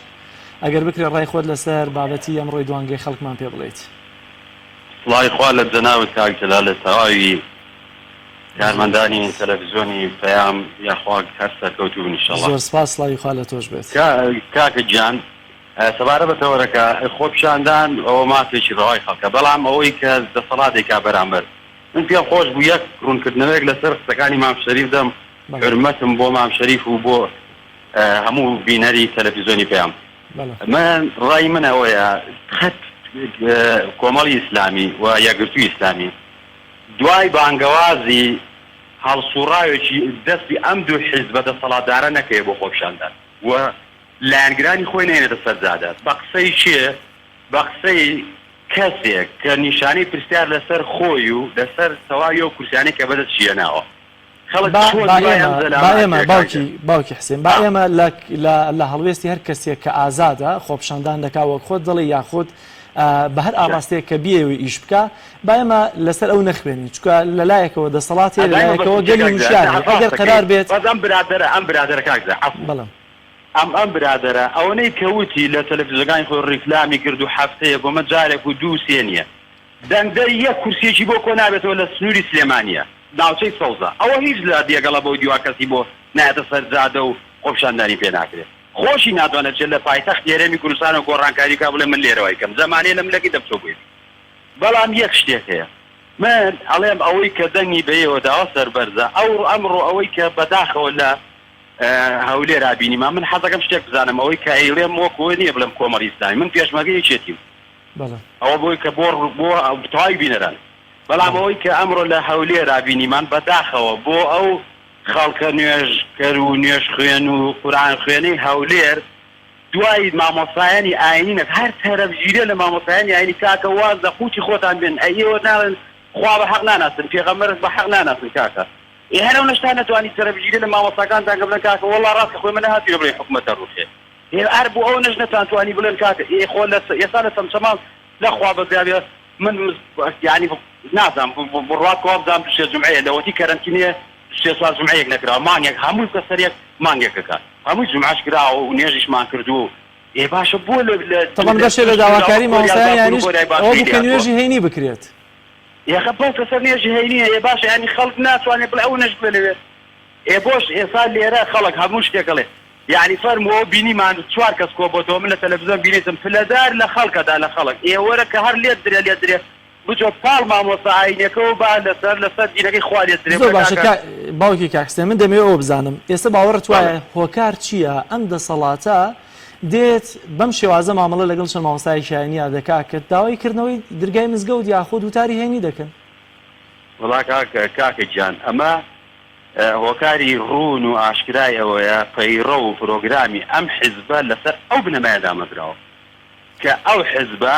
ئەگەر بکرێ ڕای خۆت لەسەر بابەتی ئەمڕۆی دوانگەی خەڵکمان پێ بڵێیت. سڵاوی خوا لە جەنابت کاک جەلال لە تەواوی کارمەندانی تەلەفزیۆنی پەیام یاخوا هەر سەرکەوتوو بن ئیشەڵا. زۆر سپاس سڵاوی خوا لە تۆش بێت. کاکە گیان سەبارەت بە تەوەرەکە خۆپیشاندان ئەوە مافێکی ڕەوای خەڵکە بەڵام ئەوەی کە دەسەڵات دەیکا بەرامبەر من پێم خۆش بوو یەک ڕوونکردنەوەیەک لەسەر قسەکانی مام شەریف دەم حورمەتم بۆ مام شەریف و بۆ هەموو بینەری تەلەفیزۆنی پەیام من ڕای من ئەوەیە قەت کۆمەڵی ئیسلامی و یەکگرتووی ئیسلامی دوای بانگەوازی هەڵسوڕاوێکی دەستی ئەم دوو حیزبە دەسەڵاتدارە نەکەوێ بۆ خۆپیشاندان و لایەنگرانی خۆی نەهێنێتە سەر جادە بە قسەی کێ؟ بە قسەی کەسێک کە نیشانەی پرسیار لەسەر خۆی و لەسەر تەواوی ئەو کورسیانەی کە بەدەستی هێناوە. خەڵک با چۆن با دوای ئەم ئێمە با زەلامە ئێمە ئەکرێ کاک باوکی جەلال؟ باوکی حسێن با ئا. ئێمە لە لە لە هەڵوێستی هەر کەسێک کە ئازادە خۆپیشاندان دەکا وەک خۆت دەڵێی یاخود بە هەر ئاڕاستەیەک کە بیەوێ ئیش بکا با ئێمە لەسەر ئەو نەخوێنین چونکە لە لایەکەوە دەسەڵات هەیە لە ئەزانی لایەکەوە مەبەستم چیە گەلی کاک جەلال وشیار هەیە ڕاست ئەگەر دەکەی قەرار بێت بەس ئەم برادەرە ئەم برادەرە کاک جەلال عەفو بەڵێ. ئەم ئەم برادەرە ئەوەنەی کە وتی لە تەلەفزیۆنەکانی خۆی ڕیکلامی کرد و هەفتەیەک و ئەمە جارێک و دوو و سێ نیە دەنگدەر یەک کورسیەکی بۆ کۆ نابێتەوە لە سنوری سلێمانیە ناوچەی سەوزە ئەوە هیچ لە دێگەڵە بەو دیوا کەسی بۆ نایەتە سەر جادە و خۆپیشاندانی پێ ناکرێ خۆشی ناتوانێ بچێت لە پایتەختی هەرێمی کوردستانەوە گۆڕانکاری بکا بڵێ من لێرەوە ئەیکەم زەمانەیە لە ملەکەی دەبچۆ بۆی بەڵام یەک شتێک هەیە من ئەڵێم ئەوەی کە دەنگی بە ئێوە داوە سەربەرزە ئەو ئەمڕۆ ئەوەی کە بەداخەوە لە. هەولێرا بینیمان من حەزەکەم شتێک بزانم ئەوەی کە ئەیڵێم وەک ئەوە نییە بڵێم کۆمەڵی ئیسلامی من پێشمەرگەی یەکێتیم ئەوە بۆی کە بۆ بۆ تەواوی بینەران بەڵام ئەوەی کە ئەمڕۆ لە هەولێرا بینیمان بەداخەوە بۆ ئەو خەڵکە نوێژکەر و نوێژخوێن و قورئان خوێنەی هەولێر دوای مامۆستایانی ئاینی نەک هەر تەرەفگیریە لە مامۆستایانی ئاینی کاکە واز لە قوتی خۆتان بێن ئەی ئێوە ناڵێن خوا بە حەق ناناسن پێغەمبەرش بە حەق ناناسن کاکە ئێ هەر ئەونەشتان نەتوانی تەرەفگیریە لە مامۆستاکانتان کە بڵێن کاکە وەڵا ڕاستە خۆی مە نەهاتوینە بڵێین حکومەتە ڕوخێ ئێ هەر بۆ ئەونەش نەتان توانی بڵێن کاکە ئێ خۆ لە ئێستا لە چەمچەماڵ لە خوا بەزیابێ من یانی نازانم بڕوات کە وابزانم دوو سێ جومعەیە لەوەتی کەرەنتینەیە سێ چوار جومعەیەک نەکراوە مانگێک هەمووی بکە سەر یەک مانگێکەکە هەمووی جومعەش کراوە و نوێژیشمان کردووە و ئێ باشە بۆ لە لە تەبعەن لە بەشێ لە تووش کراوە داواکاری کۆریای مامۆستایان باکوور و یانیش کۆریای ئەوە باشووری بوو کە لێهاتووە نوێژی هەینی بکرێت. ئێخە بەس لەسەر نوێژی هەینیە ئێ باشە یانی خەڵک ناتوانێ بڵێ ئەو نەش بڵێ لەوێ ئێ بۆش ئێسا لێرە خەڵک هەموو شتێک ئەڵێ یانی فەرموو بینیمان چوار کەس کۆبۆتەوە من لە تەلەفزیۆن بینیتم پلەدار لە خەڵکەدا لە خەڵک ئێ وەرە کە هەر لێت درێ لێت درێ بچۆ پاڵ مامۆستا ئاینیەکەوە با لەسەر لەسەر دینەکەی خوا لێت درێ زۆر بڵێ باشە کاکە کا باوکی کاک حسێن من دەمەوێ ئەوە بزانم ئێستا باوەڕت بەڵێ. وایە هۆکار چییە ئەم دەسەڵاتە دێت بەم شێوازە مامەڵە لەگەڵ چەند مامۆستایەکی ئاینییا دەکا کە داوای کردنەوەی درگای مزگەوت یاخود وتاری هەینی دەکەن؟ وەڵا کاکە کاکە گیان ئەمە هۆکاری ڕوون و ئاشکرای ئەوەیە پەیڕەو و پرۆگرامی ئەم حیزبە لەسەر ئەو بنەمایە دامەزراوە کە ئەو حیزبە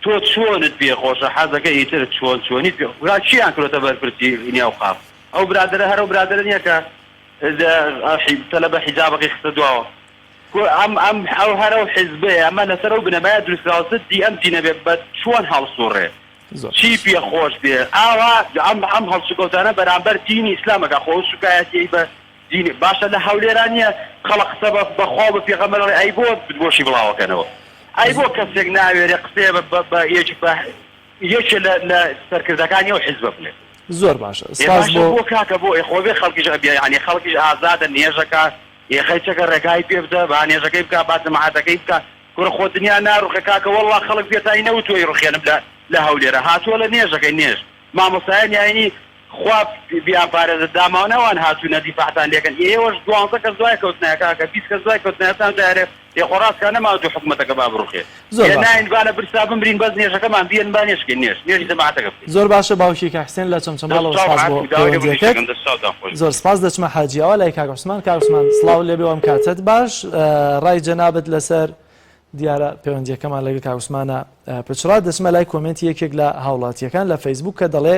تۆ چۆنت پێ خۆشە حەزەکە ئیتر چۆن چۆنیت پێ خۆشە کێیان کردۆتە بەرپرسی ئەوقاف ئەو برادەرە هەر ئەو برادەرە نیە کە تەلەبە حیجابەکەی خستە دواوە کۆ ئەم ئەم ئەو هەر ئەو حیزبەیە ئەمە لەسەر ئەو بنەمایە دروستکراوە زدی ئەم دینە بێ بە چۆن هەڵسوڕێ چی پێ خۆش بێ ئاوا ئەم ئەم هەڵسوکەوتانە بەرامبەر دینی ئیسلام ئەکا خۆ ئەو سوکایەتیەی بە دینی باشە لە هەولێرا نیە خەڵک قسە بە بە خوا و بە پێغەمبەر ئەڵێ ئەی بۆ بۆشی بڵاوەکەنەوە ئەی بۆ کەسێک ناوێرێ قسەیە بە بە بە یەک بە یەکێ لە لە سەرکردەکانی ئەو حیزبە بڵێ زۆر باشە ئێ سپاس باشە بۆ بۆ کاکە بۆ ئێ خۆ بێ خەڵکیش ئەبێ یانی خەڵکیش ئازادە نوێژەکا ئێ خەیچەکە ڕێگای پێ بدە با نوێژەکەی بکا با جەماعەتەکەی بکا کورە خۆ دنیا ناڕوخێ کاکە وەڵا خەڵک پێتانی نەوتووە ئەیڕوخێنم لە لە هەولێرە هاتووە لە نوێژەکەی نوێژ مامۆستایانی ئاینی خوا بیان پارێزێت داماون ئەوان هاتوونە دیفاعتان لێکەن ئێوەش دوانزە کەس دوای کەوتنایە کاکە 20 کەس دوای کەوتنایە تان دایرێ ئێ خۆ ڕاست کا نەماوە حکومەتەکە با بڕوخێ زۆر ئێ باشە. ناین با لە برسا بمرین بەس نوێژەکەمان بیەن با نوێژکەین نوێژ نوێژی جەماعەتەکە بکەین. زۆر باشە باوکی کاک حسێن لە دەست چەمچەماڵەوە چاو سپاس بۆ عافی داوای لێبوردنیش پەیوەندیەکەت دەکەم دەست چاوتان خۆش زۆر سپاس دەچمە حاجیاوا لای کاک عوسمان کاک عوسمان سڵاو لێبێ و ئەم کاتەت باش ڕای جەنابت لەسەر دیارە پەیوەندیەکەمان لەگەڵ کاک عوسمانە پچڕا دەچمە لای کۆمێنتی یەکێک لە هاوڵاتیەکان لە فەیسبوک کە دەڵێ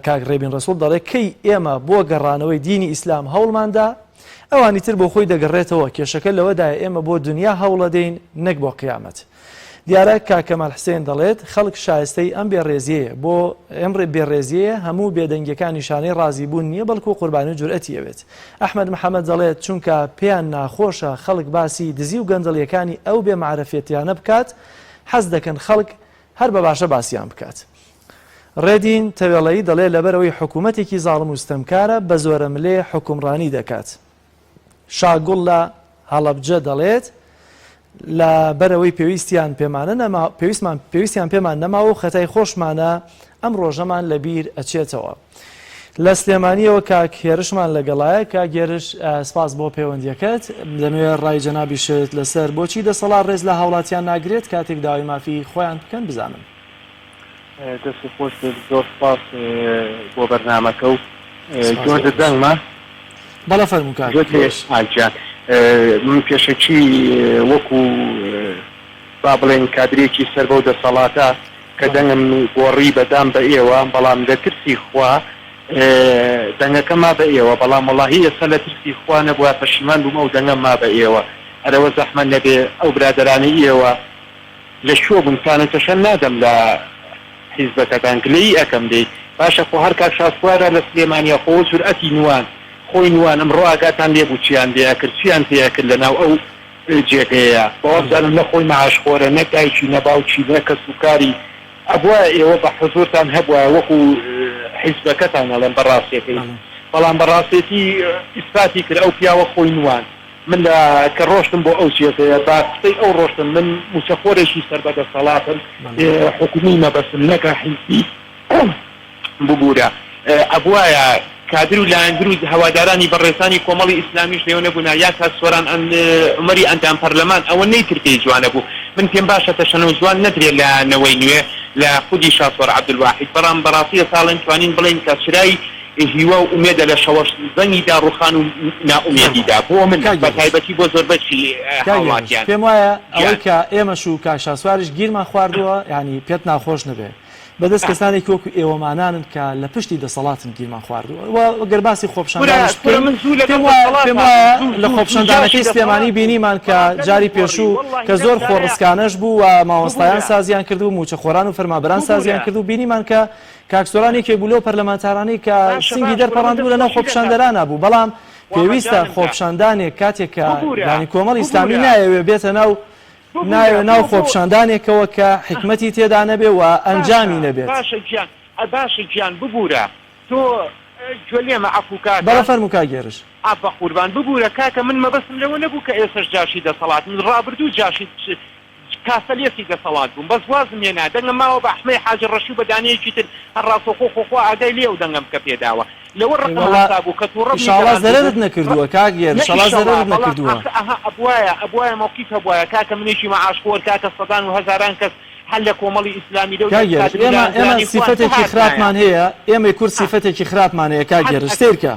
کاک ڕێبین ڕەسوڵ دەڵێ کەی ئێمە بۆ گەڕانەوەی دینی ئیسلام هەوڵماندا ئەوانی تر بۆ خۆی دەگەڕێتەوە کێشەکە لەوەدایە ئێمە بۆ دنیا هەوڵەدەین نەک بۆ قیامەت. دیارە کاک کەمال حسێن دەڵێت، خەڵک شایستەی ئەم بێڕێزیەیە، بۆ ئەم بێڕێزیەیە هەموو بێدەنگیەکان نیشانەی ڕازیبوون نییە بەڵکو قوربانی و جورئەتی ئەوێت. ئەحمەد محەمەد دەڵێت، چونکە پێیان ناخۆشە خەڵک باسی دزی و گەندەڵیەکانی ئەو بێ مەعرەفەتیانە بکات، حەز دەکەن خەڵک هەر بە باشە باسیان بکات. ڕێدین تەوێڵەیی دەڵێ لەبەرئەوەی حکوومەتێکی زاڵم و ستەمکارە بە زۆرەملێ حوکمڕانی دەکات. شاگوڵ لە هەڵەبجە دەڵێت، لە بەرئەوەی پێویستیان پێمانە نەما پێویستمان پێویستیان پێمان نەماوە و خەتای خۆشمانە ئەم ڕۆژەمان لە بیر ئەچێتەوە. لە سلێمانیەوە کاک هێرشمان لەگەڵایە کاک هێرش سپاس بۆ پەیوەندیەکەت دەمەوێت ڕای جەنابیشت لەسەر بۆچی دەسەڵات ڕێز لە هاوڵاتیان ناگرێت کاتێک داوای مافی خۆیان بکەن بزانم. دەست خۆش بێت زۆر سپاس بۆ بەرنامەکە و جۆر دەنگمە بەڵێ فەرموو کاک هێرش. گیان من پێشەکی وەکو با بڵێن کادرێکی سەر بەو دەسەڵاتە کە دەنگم گۆڕی بە دام بە ئێوە بەڵام لە ترسی خوا دەنگەکە ما بە ئێوە بەڵام وەڵاهی ئێستا لە ترسی خوا نەبوایە پەشیمان بووم ئەو دەنگەم ما بە ئێوە ئەرەوە زەحمەت نەبێ ئەو برادەرانەی ئێوە لە کوێ بوون تانە تەشە نادەم لە حیزبەکەتان گلەیی ئەکەم لێی باشە خۆ هەر کاک شاسوارە لە سلێمانیە خۆ جورئەتی نوان خۆی نوان ئەمڕۆ ئاگاتان لێ بوو چیان لێ ئەکرد چیان پێ ئەکرد لە ناو ئەو جێگەیە وابزانم نە خۆی معاش خۆرە نە دایکی نە باوکی نە کەس و کاری ئەبوایە ئێوە بە حزورتان هەبوایە وەکو حیزبەکەتان ئەڵێم بە ڕاستیەکەی بەڵام بە ڕاستێتی ئیسپاتی کرد ئەو پیاوە خۆی نوان من لە کە ڕۆشتم بۆ ئەو جێگەیە بە قسەی ئەو ڕۆشتم من موچەخۆرێکی سەر بە دەسەڵاتم حکومی مەبەستم نەکا حیزبی ببورە ئەبوایە. کادر و لایەنگر و هەوادارانی بەڕێزانی کۆمەڵی ئیسلامیش لێوە نەبوونا یا کاک سۆران عومەری ئەندام پەرلەمان ئەوە نەیتر پێی جوانە بوو من پێم باشە تەشەنوجوان نەدرێ لە نەوەی نوێ لە خودی شاسوار عەبدولواحید بەڵام بەڕاستی ئێستا ئەڵێن توانین بڵێین کە چرای هیوا و ئومێدە لە شەوەش زەنگی داڕوخان و نائومێدیدا بۆ من کاک بە گێرش تایبەتی بۆ زۆربەشی کاک گێرش هاوڵاتیان پێم وایە ئەوەی گیان. کە ئێمەش و کاک شاسواریش گیرمان خواردووە یانی پێت ناخۆش نەبێ بەدەست کەسانێکی وەکو ئێوەمانانن کە لە پشتی دەسەڵاتن گیرمان خواردووە و گەر باسی کورە خۆپیشاندانیش کورە بکەین من زوو لەگەڵ پێم وایە دەسەڵات پێم هاتم وایە زوو لە زوو زوو خۆپیشاندانەکەی جاشی سلێمانی دەسەڵات بووم بینیمان کە بەڵام جاری نەمگۆڕی پێشوو وەڵڵاهی کە لەم زۆر جارەیا خۆڕسکانەش بوو و مامۆستایان ببورە سازیان کرد و مووچەخۆران و فەرمانبەران سازیان ببورە کرد و بینیمان کە کاک سۆران یەکێک بوو لەو پەرلەمانتارانەی کە باشە سنگی باش کورە من دەرپەڕاندبوو لەناو دەستخۆشی لە کاکم خۆپیشاندەرانا بوو بەڵام وا پێویستە مەجالم دا خۆپیشاندانێک کاتێک کە ببورە یانی کۆمەڵی ئیسلامی ببورە نایەوێ بێتە ناو ببورە نایەوێ بۆ ناو بۆ خۆپیشاندانێکەوە کە حیکمەتی تێدا نەبێ و باشە ئەنجامی نەبێت. باشە گیان باشە گیان ببورە تۆ گوێ لێمە عەفو کاکە. بەڵێ فەرموو کاک هێرش. ئا بەقوربان ببورە کاکە من مەبەستم لەوە نەبوو کە ئێسەش جاشی دەسەڵاتم ڕابردوو جاشی کاسەلێسی دەسەڵات بووم بەس وازم هێنا دەنگم ماوە بە ئەحمەی حاجی ڕەشی و بە دانەیەکی تر هەر ڕاستەوخۆ خۆ خوا ئاگای لێیە ئەو دەنگەم کە پێ داوە لەوە ئەی ڕقم وەڵا هەستا بوو کە توڕە ئیشاڵا نیگەران بووبووم زەرەرت نەکردووە کاک نە هێرش ئیشاڵا ئیشەڵا زەرەرت بەڵام نەکردووە. ئاخر ئەها ئەبوایە ئەبوایە مەوقیف هەبوایە کاکە منێکی مەعاش خۆر کاکە سەدان و هەزاران کەس هەر لە کۆمەڵی ئیسلامی لەو کاک هێرش کادر و ئێمە ئێمە لایەنگرانی خۆیان سیفەتێکی بهاتنایە خراپمان هەیە ئێمەی کورد ئا سیفەتێکی خراپمان هەیە کاک حەز هێرش ئەکەم سەیرکە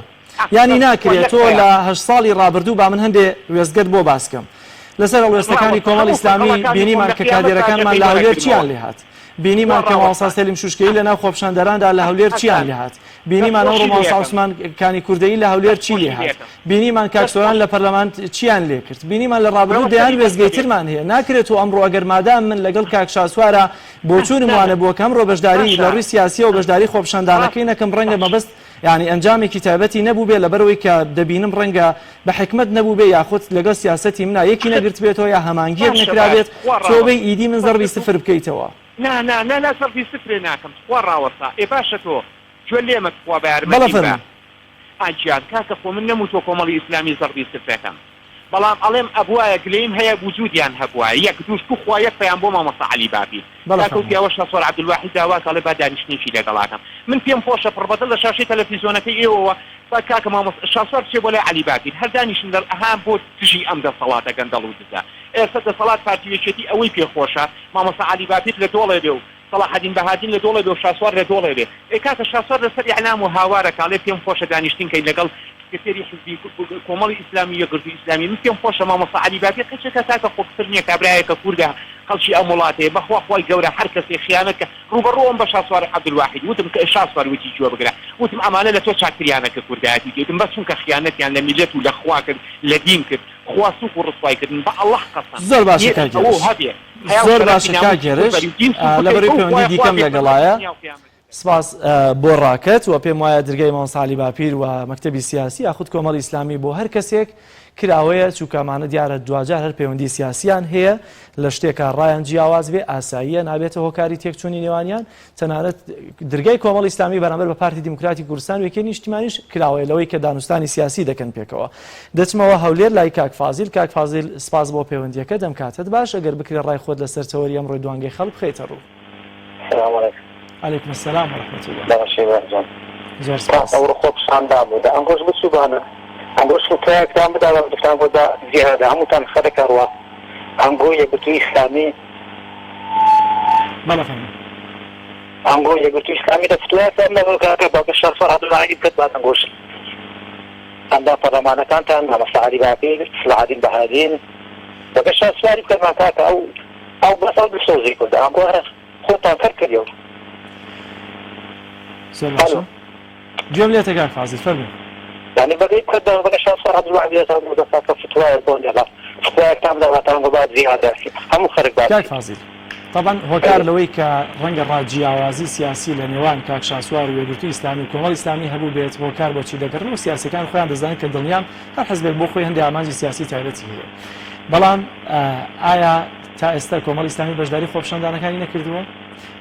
یانی ناکرێ تۆ لە هەشت ساڵی ڕابردوو با من هەندێ وێستگەت بۆ باس کەم لەسەر هەڵوێستەکانی کۆمەڵی ئیسلامی بینیمان کە کادێرەکانمان لە هەولێر چیان لێهات بینیمان کە مامۆستا سەلیم شوشکەیی لەناو خۆپیشاندەراندا لە هەولێر چیان لێهات بینیمان ئەوڕۆ مامۆستا عوسمان کانی کوردەیی لە هەولێر چی لێهات بینیمان کاک سۆران لە پەرلەمان چیان لێکرد بینیمان لە ڕابردوو دەیان وێستگەی ترمان هەیە ناکرێت و ئەمڕۆ ئەگەر مادام من لەگەڵ کاک شاسوارە بۆچوونم وانە بووە کە ئەمڕۆ بەشداری لە ڕووی سیاسیەوە بەشداری خۆپیشاندانەکەی نەکەم ڕەنگە مەبەست یانی ئەنجامێکی تایبەتی نەبووبێ لەبەرئەوەی کە دەبینم ڕەنگە بە حیکمەت نەبووبێ یاخود لەگەڵ سیاسەتی منا یەکی نەگرتبێتەوە یا هەمانگیەک باشە باش نەکرابێت تخوا تۆ بێی ڕاوەستە ئیدی من بەس زەڕبی تۆ سفر بکەیتەوە. نا نا نا نا زەڕبی سفرێ ناکەم تخوا ڕاوەستە ئێ باشە تۆ گوێ لێمە تخوا بە بەڵێ یارمەتیم بە فەرموو. ئا گیان کاکە خۆ من نەموتوە کۆمەڵی ئیسلامی زەڕبی سفرەکەم بەڵام ئەڵێم ئەبوایە گلەیم هەیە وجودیان هەبوایە یەک دووش توخوا یەک پەیام بۆ مامۆستا عەلی باپیر بەڵێ کاکە فەرموو. وتی ئەوە شاسوار عەبدولواحید داواکە ئەڵێ با دانیشتنێکی لەگەڵا کەم من پێم خۆشە پڕبەدڵ لە شاشەی تەلەفیزۆنەکەی ئێوەوە با کاکە مامۆستا شاسوار بچێ بۆ لای عەلی باپیر هەر دانیشن لە ئەها بۆ دژی ئەم دەسەڵاتە گەندەڵ و دزە ئێستا دەسەڵات پارتی و یەکێتی ئەوەی پێ خۆشە مامۆستا عەلی باپیر لە دۆڵێ بێ و سەڵاحەدین بەهادین لە دۆڵێ بێ و شاسوار لە دۆڵێ بێ. ئێ کاکە شاسوار لەسەر ئیعلام و هاوارەکە ئەڵێ پێم خۆشە دانیشتن کەین لەگەڵ سکرتێری حزبی کۆمەڵی ئیسلامی و یەکگرتووی ئیسلامی. من پێم خۆشە مامۆستا عەلی باپیر کەچێکە کاکە خۆ کفر نیە کابرایەکە کوردە خەڵکی ئەم وڵاتەیە بەخوا خوای گەورە هەر کەسێ خیانەت کە ڕووبەڕوو ئەم بە شاسوار عەبدولواحید وتم کە شاسوار وتی گوێ بگرە وتم ئەمانە لە تۆ چاکتریانە کە کوردایەتی وتم بەس چونکە خیانەتیان لە میللەت و لە خوا کرد لە دین کرد خوا سوک و ڕسوای کردن بە اللە قەسەم زۆر باشە نیەتت کاک ئەوەو هێرش. هەبێ حەیا و زۆر شەرەفی باشە کاک ناموسی خۆت هێرش بەری و دین سوک بکەی لەبەرەی ئەو پەیوەندی خوایە خوا دیکەم بێ حورمەتی لەگەڵایە دنیا و قیامەت. سپاس بۆ ڕاکەت و پێم وایە درگای مامۆستا عەلی باپیر و مەکتەبی سیاسی یاخود کۆمەڵی ئیسلامی بۆ هەر کەسێک کراوەیە چونکە ئەمانە دیارە دواجار هەر پەیوەندی سیاسیان هەیە لە شتێکا ڕایان جیاواز بێ ئاساییە نابێتە هۆکاری تێکچوونی نێوانیان تەنانەت درگای کۆمەڵی ئیسلامی بەرامبەر بە پارتی دیموکراتی کوردستان و یەکێتی نیشتیمانیش کراوەیە لەوەی کە دانوستانی سیاسی دەکەن پێکەوە. دەچمەوە هەولێر لای کاک فازیل. کاک فازیل سپاس بۆ پەیوەندییەکەت، ئەم کاتەت باش، ئەگەر بکرێ ڕای خۆت لەسەر تەوەری ئەمڕۆی دوانگەی خەڵک بخەیتە ڕوو. سلام علیکم. علیکم السلام و رحمە اللە. باشی بەرجان. زۆر سپاس. ئەوڕۆ خۆپیشاندان بوو دە ئەمڕۆش بچووبانە ئەمڕۆش فتوایەکتان بداوە بتان بۆ دا جیهادە هەمووتان خەرک ئەڕوا ئەمڕۆ یەکگرتووی ئیسلامی بەڵێ فەرموو. ئەمڕۆ یەکگرتووی ئیسلامی دە فتوایەکتان لەگەڵ کاکە بابە شاسوار عەبدولواحیدی بکەت با دەنگۆش ئەندام پەرلەمانەکانتان مامۆستا عەلی باپیر سڵاحەدین بەهادین بەگە شاسواری بکەن با کاکە ئەو ئەو بەس ئەو دڵسۆزی کوردە ئەمڕۆ هەر خۆتان کەر کردیەوە. زۆر باشە گوێم لێتە کاک فازیل فەرموو. یانی بەگەی بکە دە بەگە شاسوار عەبدولواحید لێتان بۆ دەسا کە فتوایەک بۆ نێڵا فتوایەکتان بدە هەتان بۆ با جیهادە هەموو خەرک باسی. کاک فازیل تەبعەن هۆکار لەوەی کە ڕەنگە ڕا جیاوازی سیاسی لە نێوان کاک شاسوار و یەکگرتووی ئیسلامی و کۆمەڵی ئیسلامی هەبوو بێت هۆکار بۆچی دەگەڕن و سیاسیەکان خۆیان دەزانن کە دڵنیام هەر حزبێک بۆ خۆی هەندێ ئامانجی سیاسی تایبەتی هەیە بەڵام ئایا تا ئێستا کۆمەڵی ئیسلامی بەشداری خۆپیشاندانەکانی نەکردووە؟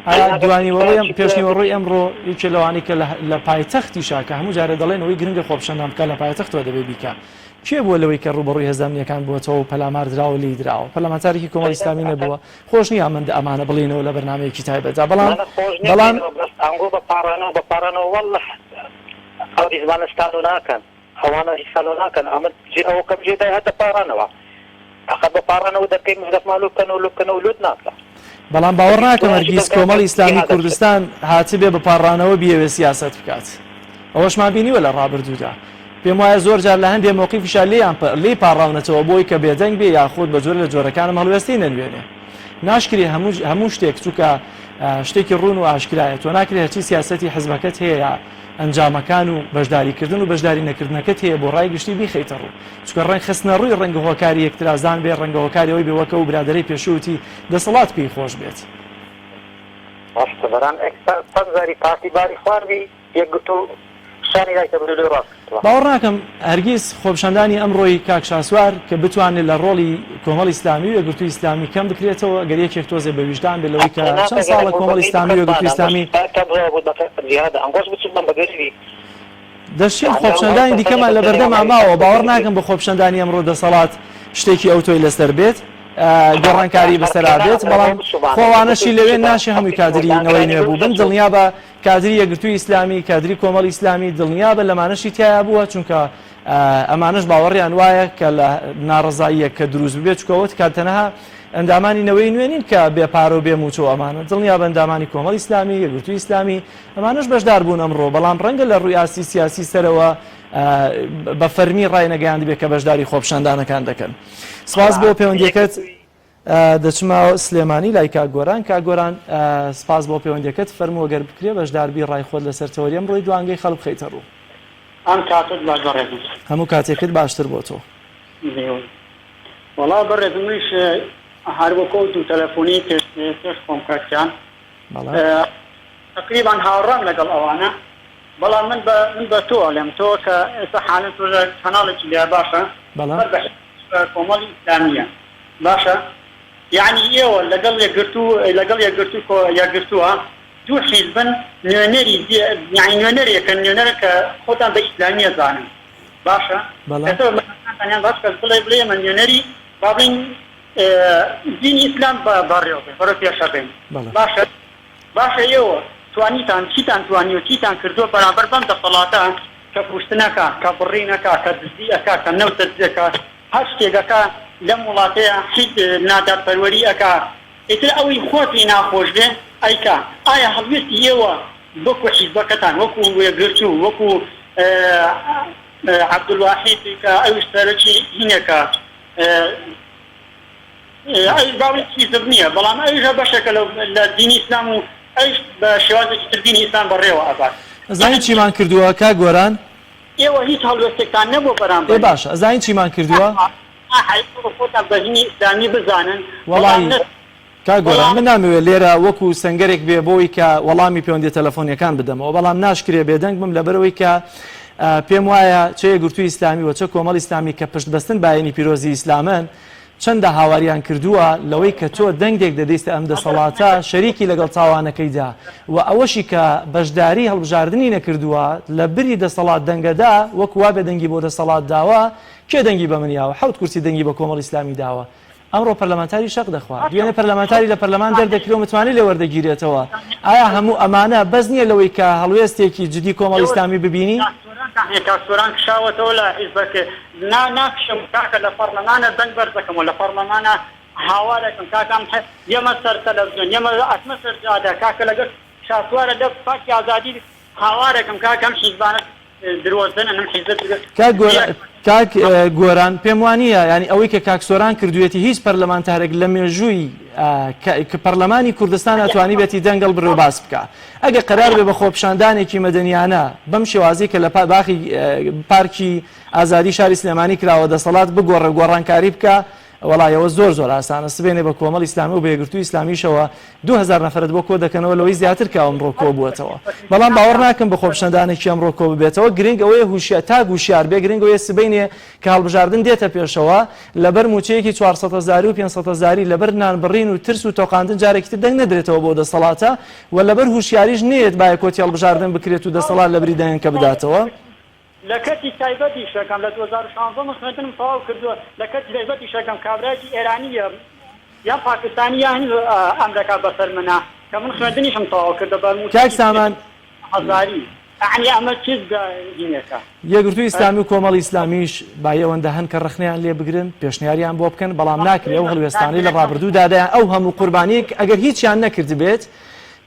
ئایا دوانیوەڕۆی ئەم پێشنیوەڕۆی ئەمڕۆ یەکێ لەوانەی کە لە پایتەختیشا کە هەموو جارێ دەڵێن ئەوەی گرنگە خۆپیشاندان بکات لە پایتەختەوە دەبێ بیکا کێ بووە لەوەی کە ڕووبەڕووی هێزە ئەمنییەکان بووەتەوە و پەلامار دراوە لێی دراوە پەرلەمانتارێکی کۆمەڵی ئیسلامی نەبووە خۆش نییە ئەمەند ئەمانە بڵێینەوە لە بەرنامەیەکی تایبەتدا بەڵام خۆش نییە بەڵام بڵێینەوە بەس ئەنگۆ بە پاڕانەوە بە پاڕانەوە واللە. ئەو حیزبانە ستانۆ ناکەن ئەوانە ستانۆ ناکەن ئەمە جێ ئەوە کەم جێ دای هەر دەپاڕانەوە ئەخە بە پاڕانەوە دەرکەی مزگەفمان لۆ بکەنەوە لۆ بکەنەوە لۆت ناکا. بەڵام باوەڕ ناکەم هەرگیز کۆمەڵی ئیسلامی کوردستان هاتبێ بە پاڕانەوە بیەوێ سیاسەت بکات. ئەوەشمان بینیوە لە ڕابردوودا. پێم وایە زۆر جار لە هەندێ مەوقیفیشا لێیان لێی پاڕاونەتەوە بۆی کە بێدەنگ بێ یاخود بە جۆرێ لە جۆرەکانم هەڵوێستەی نەنوێنێ. ناشکرێ هەموو هەموو شتێک چونکە شتێکی ڕوون و ئاشکرایە تۆ ناکرێ هەرچی سیاسەتی حزبەکەت هەیە یا ئەنجامەکان و بەشداریکردن و بەشداری نەکردنەکەت هەیە بۆ ڕای گشتی بیخەیتە ڕوو چونکە ڕەنگ خستنە ڕووی ڕەنگە هۆکاری یەکترازان بێ ڕەنگە هۆکاری ئەوەی بێ وەک ئەو برادەرەی پێشوو وتی دەسەڵات پێی خۆش بێت. ڕاستە بەرام ئێستا پەنجاری پارتی باری خوار بی یەکگرتوو شانی لای تەبرو لۆی ڕاست کردوە. باوەڕ ناکەم هەرگیز خۆپیشاندانی ئەمڕۆی کاک شاسوار کە بتوانێت لە ڕۆڵی کۆمەڵی ئیسلامی و یەکگرتووی ئیسلامی کەم بکرێتەوە گەر یەکێک تۆزێ بە ویژدان بێت لەوەی کە چەند ساڵە کۆمەڵی ئیسلامی و یەکگرتووی ئیسلامی دەشێت خۆپیشاندانی دیکەمان لەبەردەما ماوە، باوەڕ ناکەم بە خۆپیشاندانی ئەمڕۆ دەسەڵات شتێکی ئەوتۆی لەسەر بێت، گۆڕانکاری بەسەرا بێت، بەڵام خۆ ئەوانەشی لەوێن ناشێ هەمووی کادری نەوەی نوێ بووبن، دڵنیابە کادری یەکگرتووی ئیسلامی، کادری کۆمەڵی ئیسلامی، دڵنیابە لەمانەشی تیایا بووە، چونکە ئەمانەش باوەڕیان وایە کە لە ناڕەزاییەک کە دروست ببێت، چونکە ئەوە کە تەنها ئەندامانی نەوەی نوێ نین کە بێ پارە و بێ مووچە و ئەمانە، دڵنیابە ئەندامانی کۆمەڵی ئیسلامی، یەکگرتووی ئیسلامی، ئەمانەش بەشدار بوون ئەمڕۆ، بەڵام ڕەنگە لە ڕووی ئاستی سیاسی سەرەوە بە فەرمی ڕاینەگەیاندبێت کە بەشداری خۆپیشاندانەکان دەکەن. سپاس بۆ پەیوەندیەکەت. دەچمە سلێمانی لای کاک گۆران. کاک گۆران سپاس بۆ پەیوەندیەکەت، فەرموو گەر بکرێ بەشداربی ڕای خۆت لەسەر تەوەری ئەمڕۆی دوانگەی خەڵک بخەیتە ڕوو. ئەم کاتەت باش بەڕێزم. هەموو کاتێکت باشتر بۆ تۆ. وەڵا بەڕێزم منیش هەر وەکو ئەو دوو تەلەفۆنەی پێش پێش خۆم کاک گیان تەقریبان هاوڕام لەگەڵ ئەوانە بەڵام من بە من بە تۆ ئەڵێم تۆ کە ئێستا حالەن تۆ لە کەناڵێکی لە باشە بەڵێ بە کۆمەڵی ئیسلامیە باشە یعنی ئێوە لەگەڵ یەکگرتوو لەگەڵ یەکگرتوو کۆ یەکگرتووە دوو حیزبن نوێنەری یعنی نوێنەرێکن نوێنەرە کە خۆتان بە ئیسلامیە زانن باشە بەڵێ ئێستا بە باش کەس بڵێ بڵێ ئێمە نوێنەری با بڵێین دینی ئیسلام بەڕێوە بەین بەرەو پێشە بەین بەڵێ باشە باشە ئێوە توانیتان چیتان توانیوە چیتان کردووە بەرامبەر بەم دەسەڵاتە کە کوشتنەکا کە بڕینەکا کە دزی ئەکا کە نەوت دزی ئەکا هەر شتێک ئەکا لەم وڵاتەیە هیچ نادادپەروەری ئەکا ئیتر ئەوی خوا پێی ناخۆش بێ ئەیکا ئایا هەڵوێستی ئێوە وەکو حیزبەکەتان وەکو یەکگرتوو وەکو عەبدولواحید کە ئەویش سەرۆکی هینێکە ئەویش باوەڕی حیزب نییە بەڵام ئەویش هەر بەشێکە لە لە دینی ئیسلام و ئەویش بە شێوازێکی تر دینی ئیسلام بەڕێوە ئەبات. ئەزانی چیمان کردووە کاک گۆران؟ ئێوە هیچ هەڵوێستێکتان نەبووە ئێ بەرامبەری. باشە ئەزانی چیمان کردووە؟ ئێوە خۆتان بە هینی ئیسلامی بزانن بەڵام وەڵایی نە کاک گۆران بەڵام من نامەوێت لێرە وەکو سەنگەرێک بێ بۆی کە وەڵامی پەیوەندیە تەلەفۆنیەکان بدەمەوە بەڵام ناشکرێ بێدەنگ بم لەبەرئەوەی کە پێم وایە چە یەکگرتووی ئیسلامی و چە کۆمەڵی ئیسلامی کە پشت بەستن بە ئاینی پیرۆزی ئیسلامن چەندە هاواریان کردووە لەوەی کە تۆ دەنگێک دەدەیستە ئەم دەسەڵاتە شەریکی لەگەڵ تاوانەکەیدا و ئەوەشی کە بەشداری هەڵبژاردنی نەکردووە لە بری دەسەڵات دەنگەدا وەکو وابێ دەنگی بۆ دەسەڵات داوە کێ دەنگی بە من یاوە حەوت کورسی دەنگی بە کۆمەڵی ئیسلامی داوە ئەمڕۆ پەرلەمانتاری شەق دەخوا، دوێنێ پەرلەمانتاری لە پەرلەمان دەردەکرێ و متمانەی لێ وەردەگیرێتەوە، ئایا هەموو ئەمانە بەس نییە لەوەی کە هەڵوێستێکی جدی کۆمەڵی ئیسلامی ببینی؟ کاک سۆران کشاوەتەوە لە حیزبەکە نا ناکشم کاکە لە پەڕلەمانە دەنگ بەرز دەکەمەوە لە پەڕلەمانە هاوارەکەم کاکە ئەم یەمە سەر تەلەفزیۆن یەمە ئەچمە سەر جادە کاکە لەگەر شاسوارە لە پارتی ئازادی هاوارەکەم کاکە ئەم حیزبانە درۆزنن ئەم حیزبە درۆ کاک گۆران کاک گۆران پێم وانییە یانی ئەوەی کە کاک سۆران کردوویەتی هیچ پەرلەمانتارێک لە مێژووی کە پەرلەمانی کوردستان توانیبێتی دەنگ هەڵبڕێ و باس بکا ئەگە قەرار بێ بە خۆپیشاندانێکی مەدەنیانە بەم شێوازی کە لە باخی پارکی ئازادی شاری سلێمانی کراوە دەسەڵات بگۆڕێ و گۆڕانکاری بکا وەڵای ئەوە زۆر زۆر ئاسانە سبەینێ بە کۆمەڵی ئیسلامی و بە یەکگرتووی ئیسلامیشەوە 2000 نەفەرت بۆ کۆ دەکەنەوە لەوەی زیاتر کە ئەمڕۆ کۆ بووەتەوە بەڵام باوەڕ ناکەم بە خۆپیشاندانێکی ئەمڕۆ کۆ ببێتەوە گرنگ ئەوەیە هوشیار تاک هوشیار بێ گرنگ ئەوەیە سبەینێ کە هەڵبژاردن دێتە پێشەوە لەبەر مووچەیەکی 400 هەزاری و 500 هەزاری لەبەر نانبڕین و ترس و تۆقاندن جارێکی تر دەنگ نەدرێتەوە بۆ دەسەڵاتە و لەبەر هوشیاریش نەیەت بایکۆتی هەڵبژاردن بکرێت و دەسەڵات لەبری دەنگەکە بداتەوە. لە کەرتی تایبەت ئیش ئەکەم لە 2016 من خوێندنم تەواو کردووە لە کەرتی تایبەت ئیش ئەکەم کابرایەکی ئێرانی یە یان پاکستانی یان هین ئەمرەکا بەسەر منا کە من خوێندنیشم تەواو کردە بە کاک مووچەیەکی سامان هەزاری. ئەعنی ئەمە چ دینێکە؟ یەکگرتووی ئیسلامی و کۆمەڵی ئیسلامیش بایی ئەوەندە هەن کە ڕەخنەیان لێ بگرن، پێشنیاریان بۆ بکەن، بەڵام ناکرێ ئەو هەڵوێستانەی لە ڕابردوودا دایان ئەو هەموو قوربانییەک ئەگەر هیچیان نەکردبێت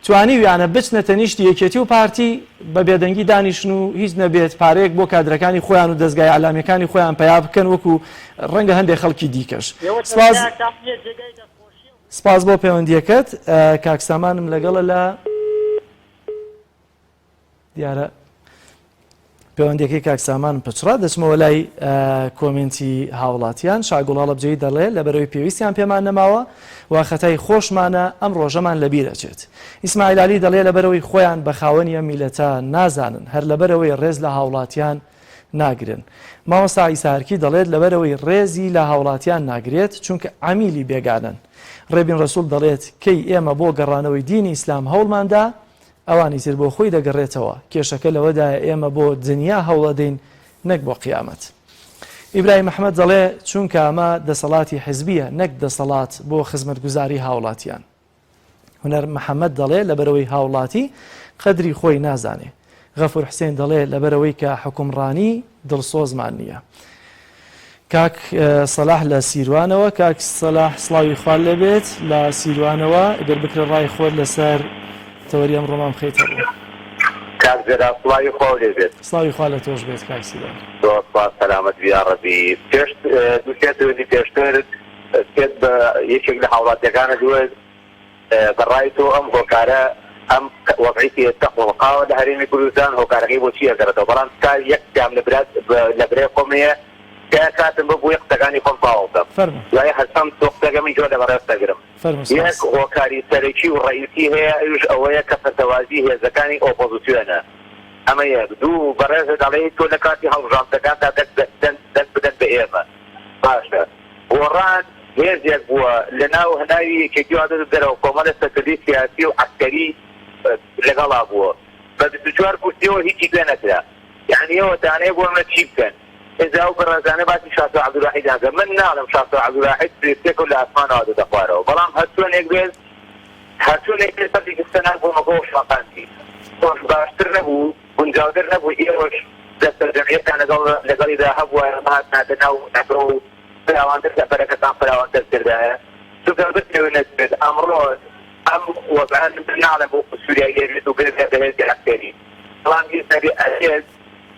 توانیویانە بچنە تەنیشتی یەکێتی و پارتی بە بێدەنگی دانیشن و هیچ نەبێت پارەیەک بۆ کادرەکانی خۆیان و دەزگای ئیعلامییەکانی خۆیان پەیا بکەن وەکو ڕەنگە هەندێک خەڵکی دیکەش. ئێوە سپاس. دەزگایەکتان نییە جێگای دەستخۆشییە و. سپاس بۆ پەیوەندییەکەت. کاک سامانم لەگەڵە لە. دیارە پەیوەندیەکەی کاک سامان پچڕا دەچمەوە لای کۆمێنتی هاوڵاتیان شاگوڵ هەڵەبجەیی دەڵێ لەبەرەوەی پێویستیان پێمان نەماوە و خەتای خۆشمانە ئەم ڕۆژەمان لەبیر ئەچێت ئیسماعیل علی دەڵێ لەبەرەوەی خۆیان بە خاوەنی ئەم میلەتە نازانن هەر لەبەرەوەی ڕێز لە هاوڵاتیان ناگرن مامۆستا عیسا هەرکی دەڵێت لەبەرەوەی ڕێزی لە هاوڵاتیان ناگرێت چونکە عەمیلی بێگانەن ڕێبین ڕەسوڵ دەڵێت کەی ئێمە بۆ گەڕانەوەی دینی ئیسلام هەوڵماندا ئەوانی تر بۆ خۆی دەگەڕێتەوە، کێشەکە لەوەدایە ئێمە بۆ دنیا هەوڵەدەین نەک بۆ قیامەت. ئیبراهیم ئەحمەد دەڵێ، چونکە ئەمە دەسەڵاتی حزبییە نەک دەسەڵات بۆ خزمەتگوزاری هاوڵاتیان. هونەر محەمەد دەڵێ، لەبەرئەوەی هاوڵاتی قەدری خۆی نازانێ. غەفور حسێن دەڵێ، لەبەرئەوەی کە حوکمڕانی دڵسۆزمان نییە. کاک سەلاح لە سیروانەوە کاک سەلاح سڵاوی خوات لێبێت لە سیروانەوە گەر بکرێت ڕای خۆت لەسەر تەوەری ئەمڕۆمان بخەیتە ڕوو. کاک جەلال سڵاوی خواو لێ بێت. سڵاوی خوا لە تۆش بێت کاک سیروان. زۆر سپاس سەلامەت بی یاڕەبی. پێش دوو سێ پەیوەندی پێشتر پێت بە یەکێک لە هاوڵاتیەکانت وت بە ڕای تۆ ئەم هۆکارە ئەم وەزعی کە ئێستا خوڵقاوە لە هەرێمی کوردستان هۆکارەکەی بۆ چی ئەگەڕێتەوە بەڵام تکا یەک تکام لە برات لە برای خۆم هەیە تکایە کاتم ببووی قسەکانی خۆم تەواو بکەم فەرموو. دوای هەستام تۆ قسەکە من گوێ لە بەڕێزت ئەگرم فەرموو یەک سپاس. هۆکاری سەرەکی و ڕەئیسی هەیە ئەویش ئەوەیە کە پەرتەوازی هێزەکانی ئۆپۆزسیۆنە ئەمە یەک دوو بەڕێزت ئەڵێی تۆ لە کاتی هەڵبژاردنەکاندا دەنگ دەنگ بدەن بە ئێمە باشە گۆڕان هێزێک بووە لە ناو هەناوی یەکێتی و هاتۆتە دەرەوە، کۆمەڵێ سەرکردەی سیاسی و عەسکەری لەگەڵا بووە، بە 24 کورسیەوە هیچی پێ نەکرا، یەعنی ئێوە تانەیە بۆ ئەمە چی بکەن؟ ئینجا ئەو بەڕێزانە باسی شاسوار عەبدولواحیدیان کرد، من ناڵێم شاسوار عەبدولواحید فریشتێکە و لە ئاسمانەوە هاتۆتە خوارەوە، بەڵام هەرچۆنێک بێت هەرچۆنێک بێت سەرێکی خستە ناو گۆمەکەوە و شڵەقاندی، خۆش باشتر نەبوو؟ گونجاوتر نەبوو ئێوەش دەستەجەمعیەتان لەگەڵ لەگەڵیدا هەبوایە بهاتناتە ناو نەتەوە و فراوانتر سەفەرەکەتان فراوانتر کردایە چونکە بتەوێت نەتەوێت ئەمڕۆ ئەم وەزعە من ناڵێم وەکو سوریای لێ بێت و ببێتە هێزی عەسکەری بەڵام هیچ نەبێ ئەبێت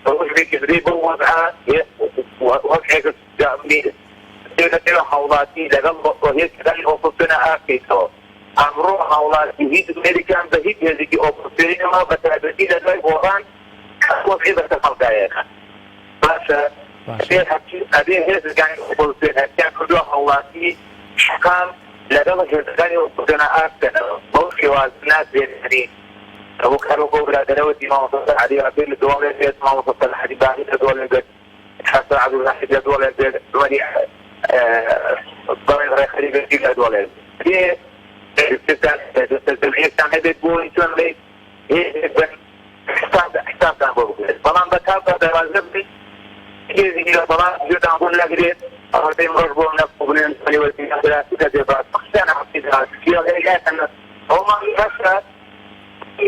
ڕۆژێکیش بدەی بەو وەزعە وەزعێک نەتەوێ هاوڵاتی لەگەڵ هێزەکانی ئۆپۆزسیۆنە ئاکەیتەوە ئەمڕۆ هاوڵاتی هیچ ئومێدێکیان بە هیچ هێزێکی ئۆپۆزسیۆنی نەماوە بە تایبەتی لە دوای گۆڕان کە وەزعی بەسەر خەڵکا هێنا. باشە ئەبێ هەرچی ئەبێ هێزەکانی ئۆپۆزسیۆن هەرچیان کردووە هاوڵاتی شەقام لەگەڵ هێزەکانی ئۆپۆزسیۆنا ئاست بکەنەوە بەو شێوازە ناکرێت یانی وەک هەر وەک ئەو برادەرە وتی مامۆستا عەلی باپیر لە دۆڵێک بێت مامۆستا سەلاحەدین باقی لە دۆڵێک بێت حەسەن عەبدولواحید لە دۆڵێک بێت عومەری بەڕێز ڕێکخەری گشتی لە دۆڵێک بێ دەستەجەمعیەکتان هەبێت بۆ ئەوەی چۆن بڵێیت هێزێک بن حسابتان بۆ بکرێت بەڵام بە تا بە دەروازە بن هێزی دەسەڵات گوێتان بۆ ناگرێت ئەوەندەی مرۆژ بۆ نەبوونێن ئەومان هەشتا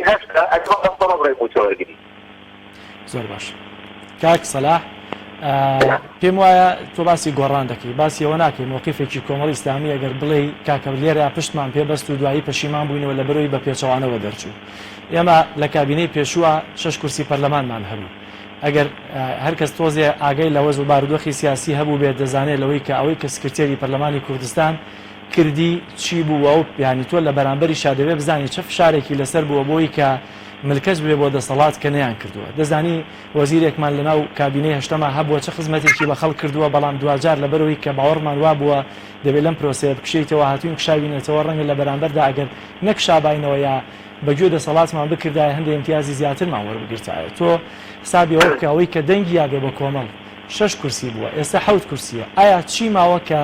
هەشتا ئەگەڵ ئەم بڕێ مووچە وەرگری زۆر باش کاک سەلاح پێم وایە تۆ باسی گۆڕان دەکەی باسی ئەوە ناکەی مۆقیفێکی کۆمەڵی ئیسلامی ئەگەر بڵێ کاکە لێرە پشتمان پێبەست و دوایی پەشیمان بووینەوە لە بەرەوەی بە پێچەوانەوە دەرچوو ئێمە لە کابینەی پێشووە شەش کورسی پەرلەمانمان هەبوو ئەگەر هەرکەس تۆزێ ئاگای لە وەز و بارودۆخی سیاسی هەبوو بێت دەزانێت لەوەی کە ئەوەی کە سکرتێری پەرلەمانی کوردستان کردی چی بووە و یانی تۆ لە بەرامبەریشا دەبێ بزانی چ فشارێکی لەسەر بووە بۆی کە ملکەچ ببێ بۆ دەسەڵات کە نەیان کردووە دەزانی وەزیرێکمان لەناو کابینەی هەشتەما هەبووە چ خزمەتێکی بە خەڵک کردووە بەڵام دواجار لەبەرەوەی کە باوەڕمان وابووە دەبێ لەم پرۆسەیە بکشێیتەوە هاتووین کشاوینەتەوە ڕەنگە لە بەرامبەردا ئەگەر نەکشاباینەوە یا بە گوێ دەسەڵاتمان بکردایە هەندێ ئیمتیازی زیاترمان وەربگرتایە تۆ حسابی ئەوە بکە ئەوەی کە دەنگی یابێ بە کۆمەڵ شەش کورسی بووە ئێستا حەوت کورسیە ئایا چی ماوە کە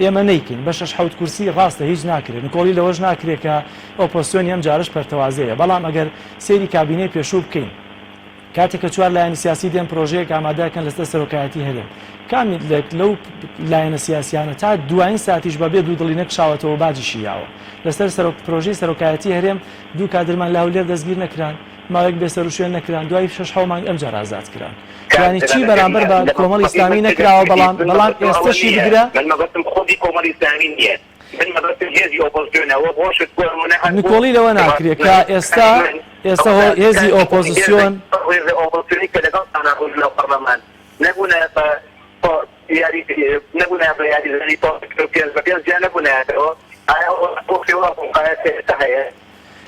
ئێمە نەیکەین بە شەش حەوت کورسی ڕاستە هیچ ناکرێت نکۆڵی لەوەش ناکرێت کە ئۆپۆزسیۆنی ئەم جارەش پەرتەوازەیە بەڵام ئەگەر سەیری کابینەی پێشوو بکەین کاتێک کە چوار لایەنی سیاسی دێن پرۆژەیەک ئامادەکەن لەسەر سەرۆکایەتی هەرێم کام لەو لایەنە سیاسیانە تا دوایین ساتیش بە بێ دوودڵی نەکشاوەتەوە باجیشی یاوە لەسەر سەرۆک پرۆژەی سەرۆکایەتی هەرێم دوو کادرمان لە هەولێر دەستگیر نەکران. ماوەیەک بێسەروشوێن نەکران دوای شەش حەو مانگ ئەمجار ئازاد کران. یانی چی بەرامبەر بە کۆمەڵی ئیسلامی نەکراوە بەڵام بەڵام ئێستەشی بگرە. من مەبەستم خودی کۆمەڵی ئیسلامی نییە من مەبەستم هێزی ئۆپۆزسیۆنە وە بۆشت بۆ نمونە هەر بۆ نکۆڵی لەوە ناکرێ کە ئێستا ئێستا هێزی ئۆپۆزسیۆن. هێزی ئۆپۆزسیۆنی کە لەگەڵتانا بوون لەناو پەڕلەمان نەبوونایە بە یاری نەبوونایە بە یاریزانی تۆپی پێنج بە پێنج جیا نەبوونایەتەوە ئایا ئەو شێوە ڕووخایە کە ئێستا هەیە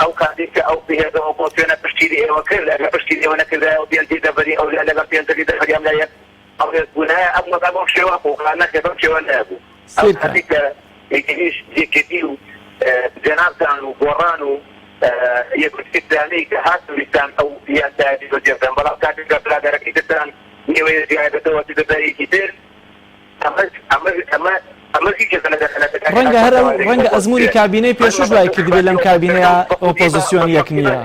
ئەو کاتەی کە ئەو هێزە ئۆپۆزسیۆنە پشتی لە ئێوە کرد، ئەگەر پشتی لە ئێوە نەکردایە و پێنجی دەڤەری ئەو لای لەگەڵ پێنجەکەی دەڤەری ئەم لای یەک هەڵوێست بوونایە، ئەم وەزعە بەم شێوە بوو، نەخێر بەم شێوە نەبوو. ئەو سەیرکە. کاتەی کە یەکێتیش یەکێتی و جەنابتان و گۆڕان و یەکگرتووی ئیسلامی کە هاتن ویستان ئەو یاسایە جێبەجێ بکەن، بەڵام کاتێک کە برادەرەکەی ترتان نێوەیە جیایەتەوە چووتە دەریەکی تر، ڕەنگە هەر ئەو ڕەنگە ئەزموونی کابینەی پێشووش وای کردبێ لەم کابینەیە ئۆپۆزسیۆن یەک نییە.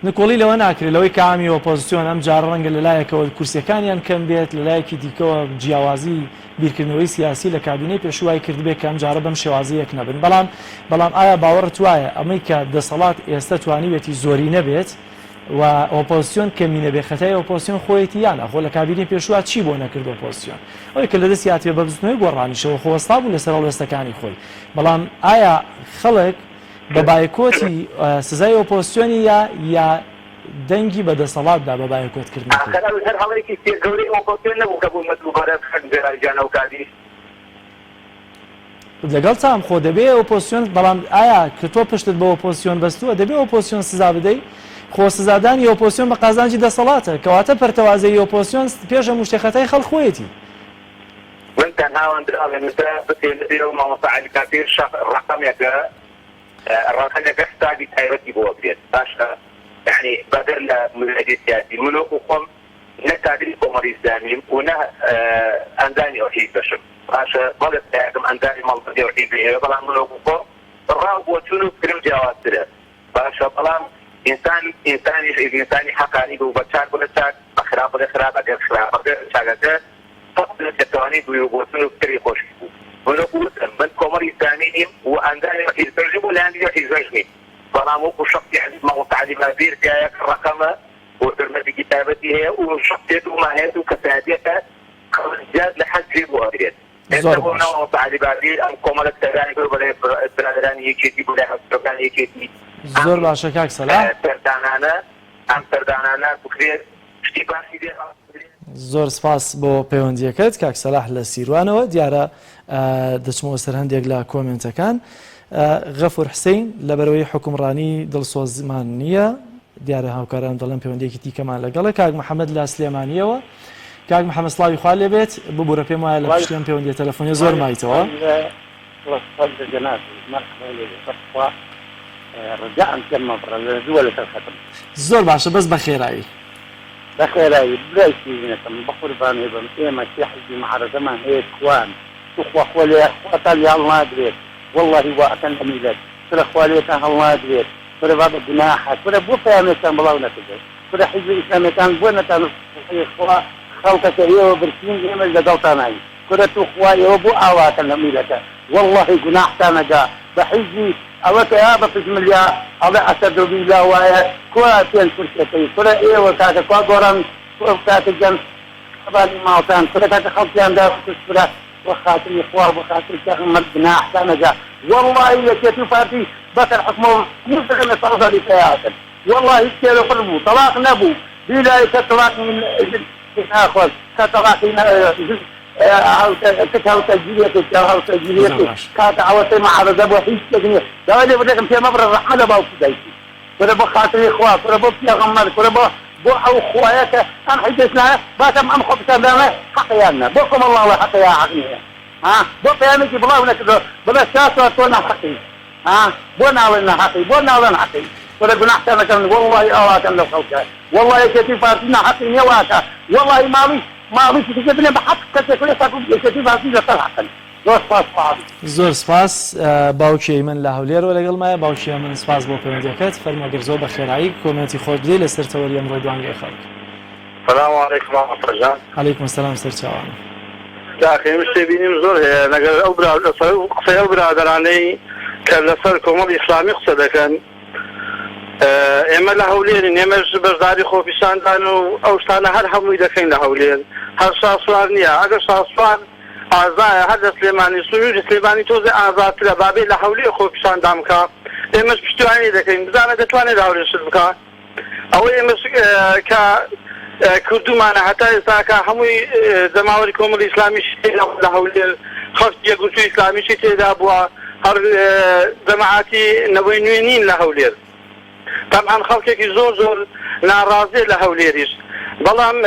نکۆڵی لەوە ناکرێت لەوەی کە عامی ئۆپۆزسیۆن ئەم جارە ڕەنگە لە لایەکەوە کورسیەکانیان کەم بێت لە لایەکی دیکەوە جیاوازی بیرکردنەوەی سیاسی لە کابینەی پێشوو وای کردبێت کە ئەم جارە بەم شێوازە یەک نەبن بەڵام بەڵام ئایا باوەڕت وایە ئەمەی کە دەسەڵات ئێستا توانیوێتی زۆری نەبێت و ئۆپۆزسیۆن کەمینە بێ خەتای ئۆپۆزسیۆن خۆیەتی یان نا؟ خۆ لە کابینەی پێشووا چی بۆ نەکرد ئۆپۆزسیۆن؟ ئەوەی کە لە دەستی هاتبێ بە بزوتنەوەی گۆڕانیشەوە خۆ وەستا بوو لەسەر هەڵوێستەکانی خۆی بەڵام ئایا خەڵک بە بایکۆتی سزای ئۆپۆزسیۆنی یا یا دەنگی بە دەسەڵات دا بە بایکۆت کردنەکەی؟ ئاخر ئەویش هەر هەڵەیەکی گەورەی ئۆپۆزسیۆن نەبوو کە بوون بە دووبەرە کاک جەلال گیان ئەو کاتیش. لەگەڵتام خۆ دەبێ ئۆپۆزسیۆن بەڵام ئایا کە تۆ پشتت بە ئۆپۆزسیۆن بەستووە دەبێ ئۆپۆزسیۆن سزا بدەی خۆ سزادانی ئۆپۆزسیۆن بە قازانجی دەسەڵاتە کەواتە پەرتەوازەیی ئۆپۆزسیۆن پێش هەموو شتێ خەتای خەڵک خۆیەتی. من تەنها ئەوەندە ئەڵێم ئێستا بچێ لەو مامۆستا عەلی باپیر شەق ڕەقەمێکە ڕەقەمێکە حسابی تایبەتی بۆ ئەکرێت باشە یەعنی بەدەر لە مزایدەی سیاسی من وەکو خۆم نە کادری کۆمەڵی ئیسلامیم و نە ئەندامی ئەو حیزبەشم باشە بەڵێ برایەکم ئەندامی مەڵبەندی ئەو حیزبەی هەیە بەڵام من وەکو خۆم ڕا و بۆچوون و فکرم جیاوازترە باشە بەڵام ئینسان ئینسانیش ئینسانی حەقانی بوو بە چاک بڵێ چاک بە خراپ بڵێ خراپ ئەگەر خراپەکە چاکەکە سەد لە پێچەوانەی بووی و بۆچوون و فکری خۆشی بوو من وەکو وتم من کۆمەڵی ئیسلامی نیم و ئەندامی ئەو حیزبەش نیم و لایەنگری ئەو حیزبەش نیم بەڵام وەکو شەخسی عەزیز مامۆستا عەلی باپیر پیاوێک ڕەقەمە و حورمەتێکی تایبەتی هەیە و شەخسیەت و ماهیەت و کەسایەتیەکە خەڵک زیاد لە حەد گوێی بۆ ئەگرێت. زۆر ئێستا بۆ باش. منە مامۆستا عەلی باپیر ئەم کۆمەڵە سەردانی کرد بەلای برادەرانی یەکێتی بۆ لای هاوسەرۆکانی یەکێتی ئەم زۆر باشە کاک سەلاح. سەردانانە ئەم سەردانانە بکرێت شتی باشی لێ هەڵبگرێت. زۆر سپاس بۆ پەیوەندیەکەت کاک سەلاح لە سیروانەوە دیارە دەچمەوە سەر هەندێک لە کۆمێنتەکان غەفور حسین لەبەرەوەی حکومڕانی دڵسۆزمان نییە دیارە هاوکاران دەڵێن پەیوەندیەکی دیکەمان لەگەڵە کاک محەممەد لە سلێمانیەوە کاک محەممەد سڵاوی خوا لێبێت ببوورە پێم وایە لە پشتیان پەیوەندیە تەلەفۆنیە زۆر مایتەوە زۆر باشە بەس بە خێرایی بەخێرایی برای شیرینەکەم بەقوربانی بم ئێمە سێ حزبی معارەزەمان هەیە کوان توخوا خوا لێ خواتان لێ هەڵناگرێت وەڵاهی وا ئەکەن لە میلەت کورە خوا لێتان هەڵناگرێت کورە بابە گوناحە کورە بۆ پەیامێکتان بڵاو نەکردەوە کورە حیزبە ئیسلامیەکان بۆ نەتان خوا خەڵکەکە ئێوە برسین ئێمەش لەگەڵتاناین کورە توخوا ئێوە بۆ ئاوا ئەکەن لە میلەتە وەڵاهی گوناحتان ئەگا بە حیزبی ئەوە کە یا بە پشت ملیا ئەڵێ ئەسەدۆبیلا وایە کوا پێنج کورسیەکەی کورە ئێوە کاکە کوا گۆڕان کوا کاکە گیان قەبالی ماڵتان کورە کاکە خەڵکیان دا کوشت کورە بۆ خاتری خوا بۆ خاتری پێغەمبەر گوناحتان ئەگا وەڵاهی یەکێتی و پارتی بەسەر حوکمەوە نوسەکەن لە سەڵزەری پەیا ئەکەن وەڵاهی کێرە پڕ بوو تەڵاق نەبوو بیلای کە تەڵاقی ژن ناخواست کە تەڵاقی ژن کچ هاوسەرگیریەکەی پیاو زۆر هاوسەرگیریەکەی باش. کاکە ئەوەتەی معارەزە بۆ هیچ شتێک نیە داوای لێبوردنەکەم پێ مەبڕە ڕەحمە لە باوک و دایکی کورە بۆ خاتری خوا کورە بۆ پێغەمبەر کورە بۆ بۆ ئەو خوایە کە ئەم حیزبە ئیسلامە باشە ئەم خۆپیشاندانە حەقە یان نا بۆ کۆمەڵ ڵاڵە حەقە یا حەق نیە ها بۆ پەیامێکی بڵاو نەکردەوە بڵێ شاسوار تۆ ناحەقی ها بۆ ناڵێن ناحەقی بۆ ناڵێن حەقی کورە گوناحتان ئەکەن وەڵڵاهی ئاواکەن لەو خەڵکە وەڵڵا یەکێتی و پارتی ناحەقی نیە واکا وەڵڵاهی ماڵی ماڵی شتێ بنێ بە حەق کەسێک کورە تاکو یەکێتی و پارتی لەسەر حەقن زۆر سپاس خوا حافیز. زۆر سپاس باوکی ئەیمەن لە هەولێرەوە لەگەڵمایە باوکی ئەمن سپاس بۆ پەیوەندیەکەت فەرموو ئەگەر زۆر بە خێرایی کۆمێنتی خۆت بدەی لەسەر تەوەری ئەمڕۆی دوانگەی خەڵک. سلام علیکم مامۆستا جان. علیکم سلام سەرچاوانم. کاکە من تێبینیم زۆر هەیە لەگەر ئەو برا لەسەر قسەی ئەو برادەرانەی. کە لەسەر کۆمەڵی ئیسلامی قسە دەکەن ئێمە لە هەولێرین ئێمەش بەشداری خۆپیشاندان و ئەو شتانە هەر هەمووی دەکەین لە هەولێر هەر شاسوار نییە ئەگەر شاسوار ئازایە هەر لە سلێمانی سنووری سلێمانی تۆزێ ئازادترە با بێ لە هەولێر خۆپیشاندان بکا ئێمەش پشتیوانی دەکەین بزانە دەتوانێت لە هەولێر شت بکا ئەوەی ئێمەش کە کردوومانە هەتا ئێستاکە هەمووی جەماوەری کۆمەڵی ئیسلامیشی تێدا بوو لە هەولێر، خەڵکی یەکگرتووی ئیسلامیشی تێدا بووە، هەر جەماعەتی نەوەی نوێ نین لە هەولێر. تەبعەن خەڵکێکی زۆر زۆر ناڕازیە لە هەولێریش، بەڵام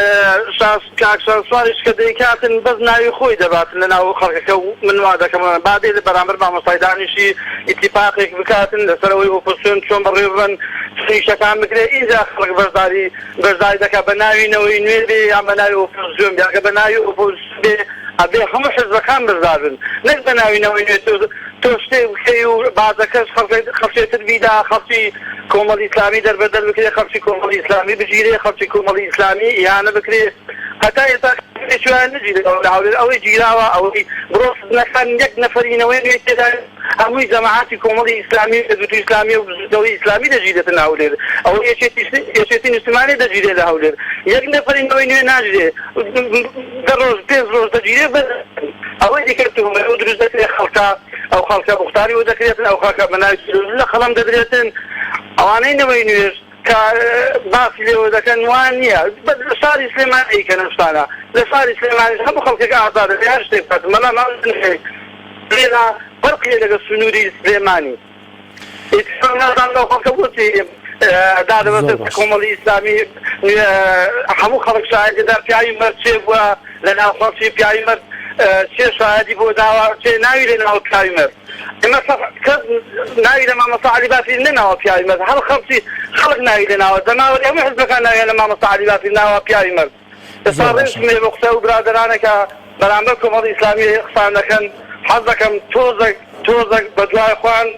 کاک شاسواریش کە دەیکاتن بەس ناوی خۆی دەباتن لە ناو خەڵکەکە و من وا دەکەم با بێ بەرامبەر مامۆستای دانیشی ئیتیفاقێک بکاتن لەسەر ئەوەی ئۆپۆزسیۆن چۆن بەڕێوە ببەن چۆن ئیشەکان بکرێ ئینجا خەڵک بەشداری بەشداری دەکات بە ناوی نەوەی نوێ بێ یان بە ناوی ئۆپۆزسیۆن بێ ئەگەر بە ناوی ئۆپۆزسیۆن بێ ئەبێ هەموو حزبەکان بەشدار بن نەک بە ناوی نەوەی نوێ تۆ تۆ شتێک بکەی و بازەکەش خەڵکێ تر بیدا خەڵکی کۆمەڵی ئیسلامی دەربەدەر بکرێ خەڵکی کۆمەڵی ئیسلامی بگیرێ خەڵکی کۆمەڵی ئیسلامی ئیهانە بکرێ هەتا ئێستا هیچیان نەگیراوە لە هەولێر ئەوەی گیراوە ئەوەی بڕۆ سزنەکان یەک نەفەری نەوەی نوێی تێدا هەمووی جەماعەتی کۆمەڵی ئیسلامی و یەکگرتووی ئیسلامی و بزووتنەوەی ئیسلامی دەگیرێتن لە هەولێر ئەوەی یەکێتی یەکێتی نیشتمانی دەگیرێ لە هەولێر یەک نەفەری نەوەی نوێ ناگرێ دە ڕۆژ پێنج ڕۆژ دەگیرێ بەس ئەوەی دیکە تۆمەت ئەو دروست دەکرێ خەڵکە ئەو خەڵکە بوختانی بۆ دەکرێتن ئەو خەڵکە بە ناوی تیرۆریست لە قەڵەم دەدرێتن ئەوانەی نەوەی نوێش کە باسی لێوە دەکەن وا نییە بەس لە شاری سلێمانی ئەیکەن ئەم شتانە لە شاری سلێمانیش هەموو خەڵکێک ئازادە بێ هەر شتێک بکات بەڵام ئەم لێرە فەرقی هەیە لەگەڵ سنووری سلێمانی ئیتر نازانم ئەو خەڵکە بۆچی دادەبەستن زۆر باش. کۆمەڵی ئیسلامی هەموو خەڵک شایەتی دا پیاوی مەرد چێ بووە لە ناو خەڵکی پیاوی مەرد چێ شایەتی بۆ داوە چێ ناوی لێ ناوە پیاوی مەرد ئێمە کەس ناوی لە مامۆستا عەلی باپیر نەناوە پیاوی مەرد هەر خەڵکی خەڵک ناوی لێ ناوە جەماوەری هەموو حزبەکان ناویان لە مامۆستا عەلی باپیر ناوە پیاوی مەرد ئێستا زۆر باشە. ڕێزم هەیە بۆ قسەی ئەو برادەرانە کە بەرامبەر کۆمەڵی ئیسلامی قسان دەکەن حەز دەکەم تۆزەک تۆزەک بە دوای خۆیان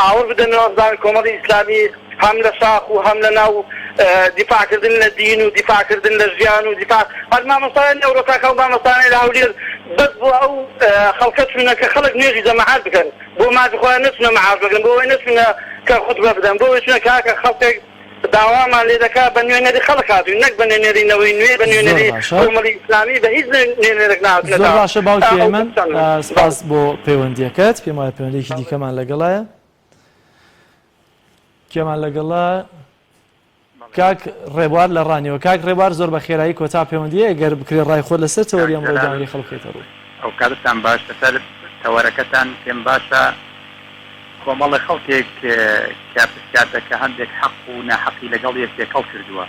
ئاوڕ بدەنەوە بزانن کۆمەڵی ئیسلامی هەم لە شاخ و هەم لە ناو دیفاع کردن لە دین و دیفاع کردن لە ژیان و دیفاع هەر مامۆستایانی ئەوڕۆ کاکە ئەو مامۆستایانەی لە هەولێر بەس بۆ ئەو خەڵکە چوونە کە خەڵک نوێژی جەماعەت بکەن بۆ مافی خۆیان نەچوونە مەعاش بگرن بۆ ئەوەی نەچوونە کە خوتبە بدەن بۆ ئەوەی چوونە کاکە خەڵکێک داوامان لێ دەکا بە نوێنەری خەڵک هاتووین نەک بە نوێنەری نەوەی نوێ بە زۆر نوێنەری باشە. کۆمەڵی ئیسلامی بە هیچ نوێنەرێک نەهاتوونە زۆر تا باشە باوکی ئەو ئەیمەن پرسانە. سپاس بۆ پەیوەندیەکەت پێم وایە پەیوەندیەکی دیکەمان لەگەڵایە کێمان لەگەڵە کاک ڕێبوار لە ڕانیەوە کاک ڕێبوار زۆر بە خێرایی کۆتا پەیوەندیە گەر بکرێ ڕای خۆت لەسەر تەوەری کاک ئەمڕۆی جەلال دوانگەی خەڵک بخەیتە ڕوو. ئەوکاتتان باش لەسەر تەوەرەکەتان پێم باشە کۆمەڵە خەڵکێک کە پرسیار دەکا هەندێک حەق و ناحەقی لەگەڵ یەک تێکەڵ کردووە.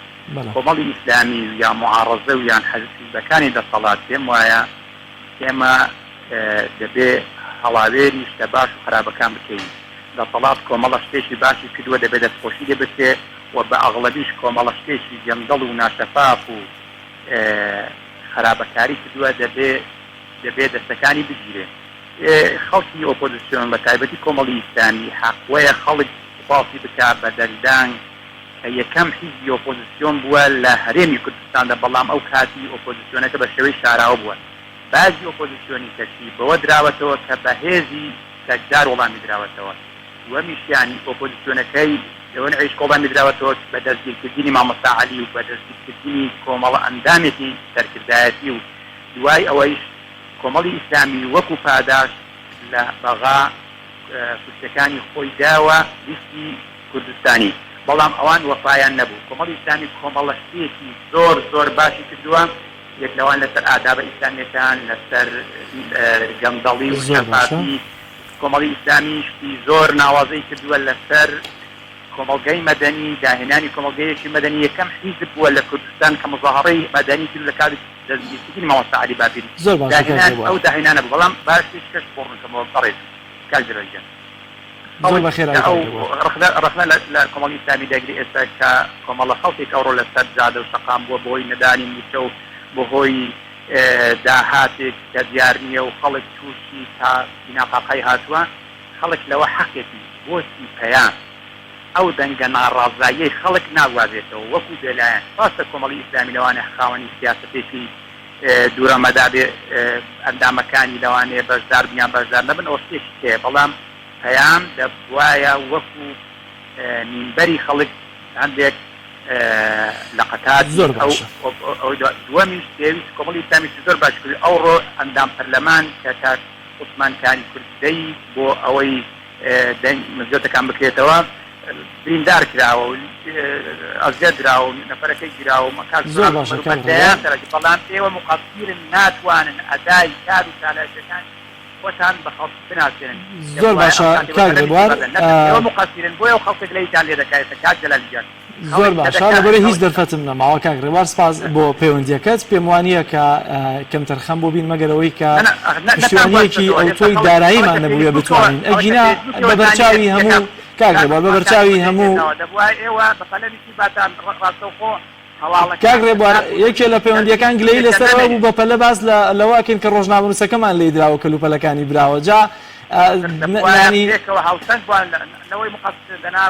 کۆمەڵی ئیسلامی و یا موعاڕەزە و یان حزبەکانی دەسەڵات پێم وایە ئێمە دەبێ هەڵاوێری شتە باش و خرابەکان بکەین. دەسەڵات کۆمەڵە شتێکی باشی کردووە دەبێ دەستخۆشی لێ بکرێ و بە ئەغڵەبیش کۆمەڵە شتێکی گەندەڵ و ناشەفاف و خرابەکاری کردووە دەبێ دەبێ دەستەکانی بگیرێ. خەڵکی ئۆپۆزسیۆن بە تایبەتی کۆمەڵی ئیسلامی حەقوەیە خەڵک سوپاسی بکا بە دەنگدان کە یەکەم حیزبی ئۆپۆزسیۆن بووە لە هەرێمی کوردستاندا بەڵام ئەو کاتی ئۆپۆزسیۆنەکە بە شێوەی شاراوە بووە باجی ئۆپۆزسیۆنی کەچی بەوە دراوەتەوە کە بە هێزی چەکدار وەڵامی دراوەتەوە دووەمیشیان ئۆپۆزسیۆنەکەی لەوەنعیش وەڵامی دراوەتەوە بە دەستگیرکردنی مامۆستا عەلی و بە دەستگیرکردنی کۆمەڵە ئەندامێکی سەرکردایەتی و دوای ئەوەیش کۆمەڵی ئیسلامی وەکو پاداشت لە بەغا کورسیەکانی خۆی داوە لیستی کوردستانی بەڵام ئەوان وەفایان نەبوو کۆمەڵی ئیسلامی کۆمەڵە شتێکی زۆر زۆر باشی کردووە یەک لەوان لەسەر ئادابە ئیسلامیەکان لەسەر گەندەڵی و زۆر باشە. شەفافی کۆمەڵی ئیسلامی شتی زۆر ناوازەی کردووە لەسەر کۆمەڵگەی مەدەنی داهێنانی کۆمەڵگەیەکی مەدەنی یەکەم حیزب بووە لە کوردستان کە مزاهەرەی مەدەنی کرد لە کاتی دەستگیرکردنی مامۆستا عەلی باپیری زۆر باشە کاک داهێنان ڕێبوار. ئەو داهێنانە بوو بەڵام با شتێکی کەش بۆ ڕوون کەمەوە بەڕێزم کاک جەلال گیان زۆر خەڵک بە خێرایی کە کاک ئەو ڕێبوار. ڕەخنە ڕەخنە لە لە کۆمەڵی ئیسلامی دەگری ئێستا کە کۆمەڵە خەڵکێک ئەوڕۆ لەسەر جادە و شەقام بووە بەهۆی نەدانی مووچە و بەهۆی داهاتێک کە دیار نییە و خەڵک تووشی تا بیناقاقای هاتووە خەڵک لەوە حەقێتی بۆچی پەیام ئەو دەنگە ناڕازاییەی خەڵک ناگوازێتەوە وەکو بێلایەن. ڕاستە کۆمەڵی ئیسلامی لەوانەیە خاوەنی سیاسەتێکی دوورەمەدا بێ، ئەندامەکانی لەوانەیە بەشدار بن یان بەشدار نەبن، ئەوە شتێکی ترە، بەڵام. پەیام دەبوایە وەکو مینبەری خەڵک هەندێک لە قەتاتی زۆر ئەو باشە. ئەوەی دووەمیش پێویست کۆمەڵی ئیسلامیش زۆر باش کرد ئەوڕۆ ئەندام پەرلەمان کە کاک عوسمان کانی کوردەی بۆ ئەوەی دەنگ مزگەوتەکان بکرێتەوە بریندار کراوە و ئەزیەت دراوە و نەفەرەکەی گیراوە و کاک زۆر سۆران باشە عومەر و کاک بە دەیان ڕێبوار. سەرەکی بەڵام ئێوە موقەسیرن ناتوانن ئەدای کار و چالاکیەکانی خۆتان بە خەڵکی بناسێنن زۆر دەبوایە باشە ئەو کاتەی کاک وەزارەتی ڕێبوار بەردەن نەکەن ئێوە موقەسیرن بۆیە و خەڵکێک گلەییتان لێ دەکا ئێستا کاک جەلالی گیان زۆر خەڵک کە باشە دەکا لەبەرەی هیچ خەڵک دەرفەتم نەماوە کاک ڕێبوار سپاس بۆ پەیوەندیەکەت پێم وانییە کە کەمتەرخەم بۆ بین مەگەر ئەوەی کە نە نە نەتان پشتیوانیەکی گواستۆتەوە ئێستا ئەوتۆی خەڵک خەڵک داراییمان لە نەبووێ فەیسبووکەوە بتوانین خەڵک لە ئەگینا فەیسبووکەوە بە بەرچاوی زانیاری هەموو کاک کاک ڕێبوار بە عوسمان کانی بەرچاوی کوردەی هەموو پێداوە دەبوایە ئێوە بە پەلە بنووسیباتان ڕاستەوخۆ کاک هەواڵەکان ڕێبوار تاکو یەکێ لە پەیوەندیەکان گلەیی دەرچوویەکە لەسەر ئەوە نەمێنێ. بوو بەپەلە باس لە لەوە ئەکەین کە ڕۆژنامەنووسەکەمان لێی دراوە کەلوپەلەکانی براوە جا دەبوایە یانی پێکەوە هاوسەنگ بوان لە لەوەی مقەسر دەنا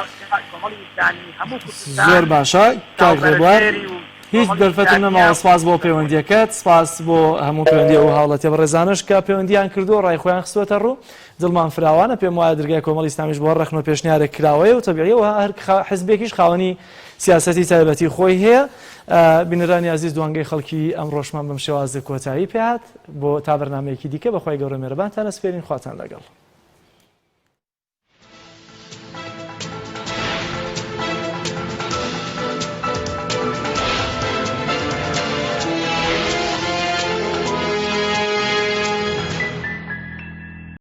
کۆمەڵی ئیسلامی هەموو کوردستان زۆر باشە چاو کاک ڕێبوار بەرەژێری و هیچ کۆمەڵی دەرفەتم ئیسلامیە نەماوە سپاس بۆ دەبوو. پەیوەندیەکەت سپاس بۆ هەموو پەیوەندی ئەو هاوڵاتیە بەڕێزانەش کە پەیوەندیان کردووە ڕای خۆیان خستووەتە ڕوو دڵمان فراوانە پێم وایە درگای کۆمەڵی ئیسلامیش بۆ هەر ڕەخنە و پێشنیارێک کراوەیە و تەبیعیە و هەر حزبێکیش خاوەنی سیاسەتی تایبەتی خۆی هەیە. بینەرانی ئازیز دوانگەی خەڵکی ئەمڕۆشمان بەم شێوازە کۆتایی پێهات بۆ تا بەرنامەیەکی دیکە بەخوای گەورە مێرەبانتان ئەسپێرین خواتان لەگەڵ.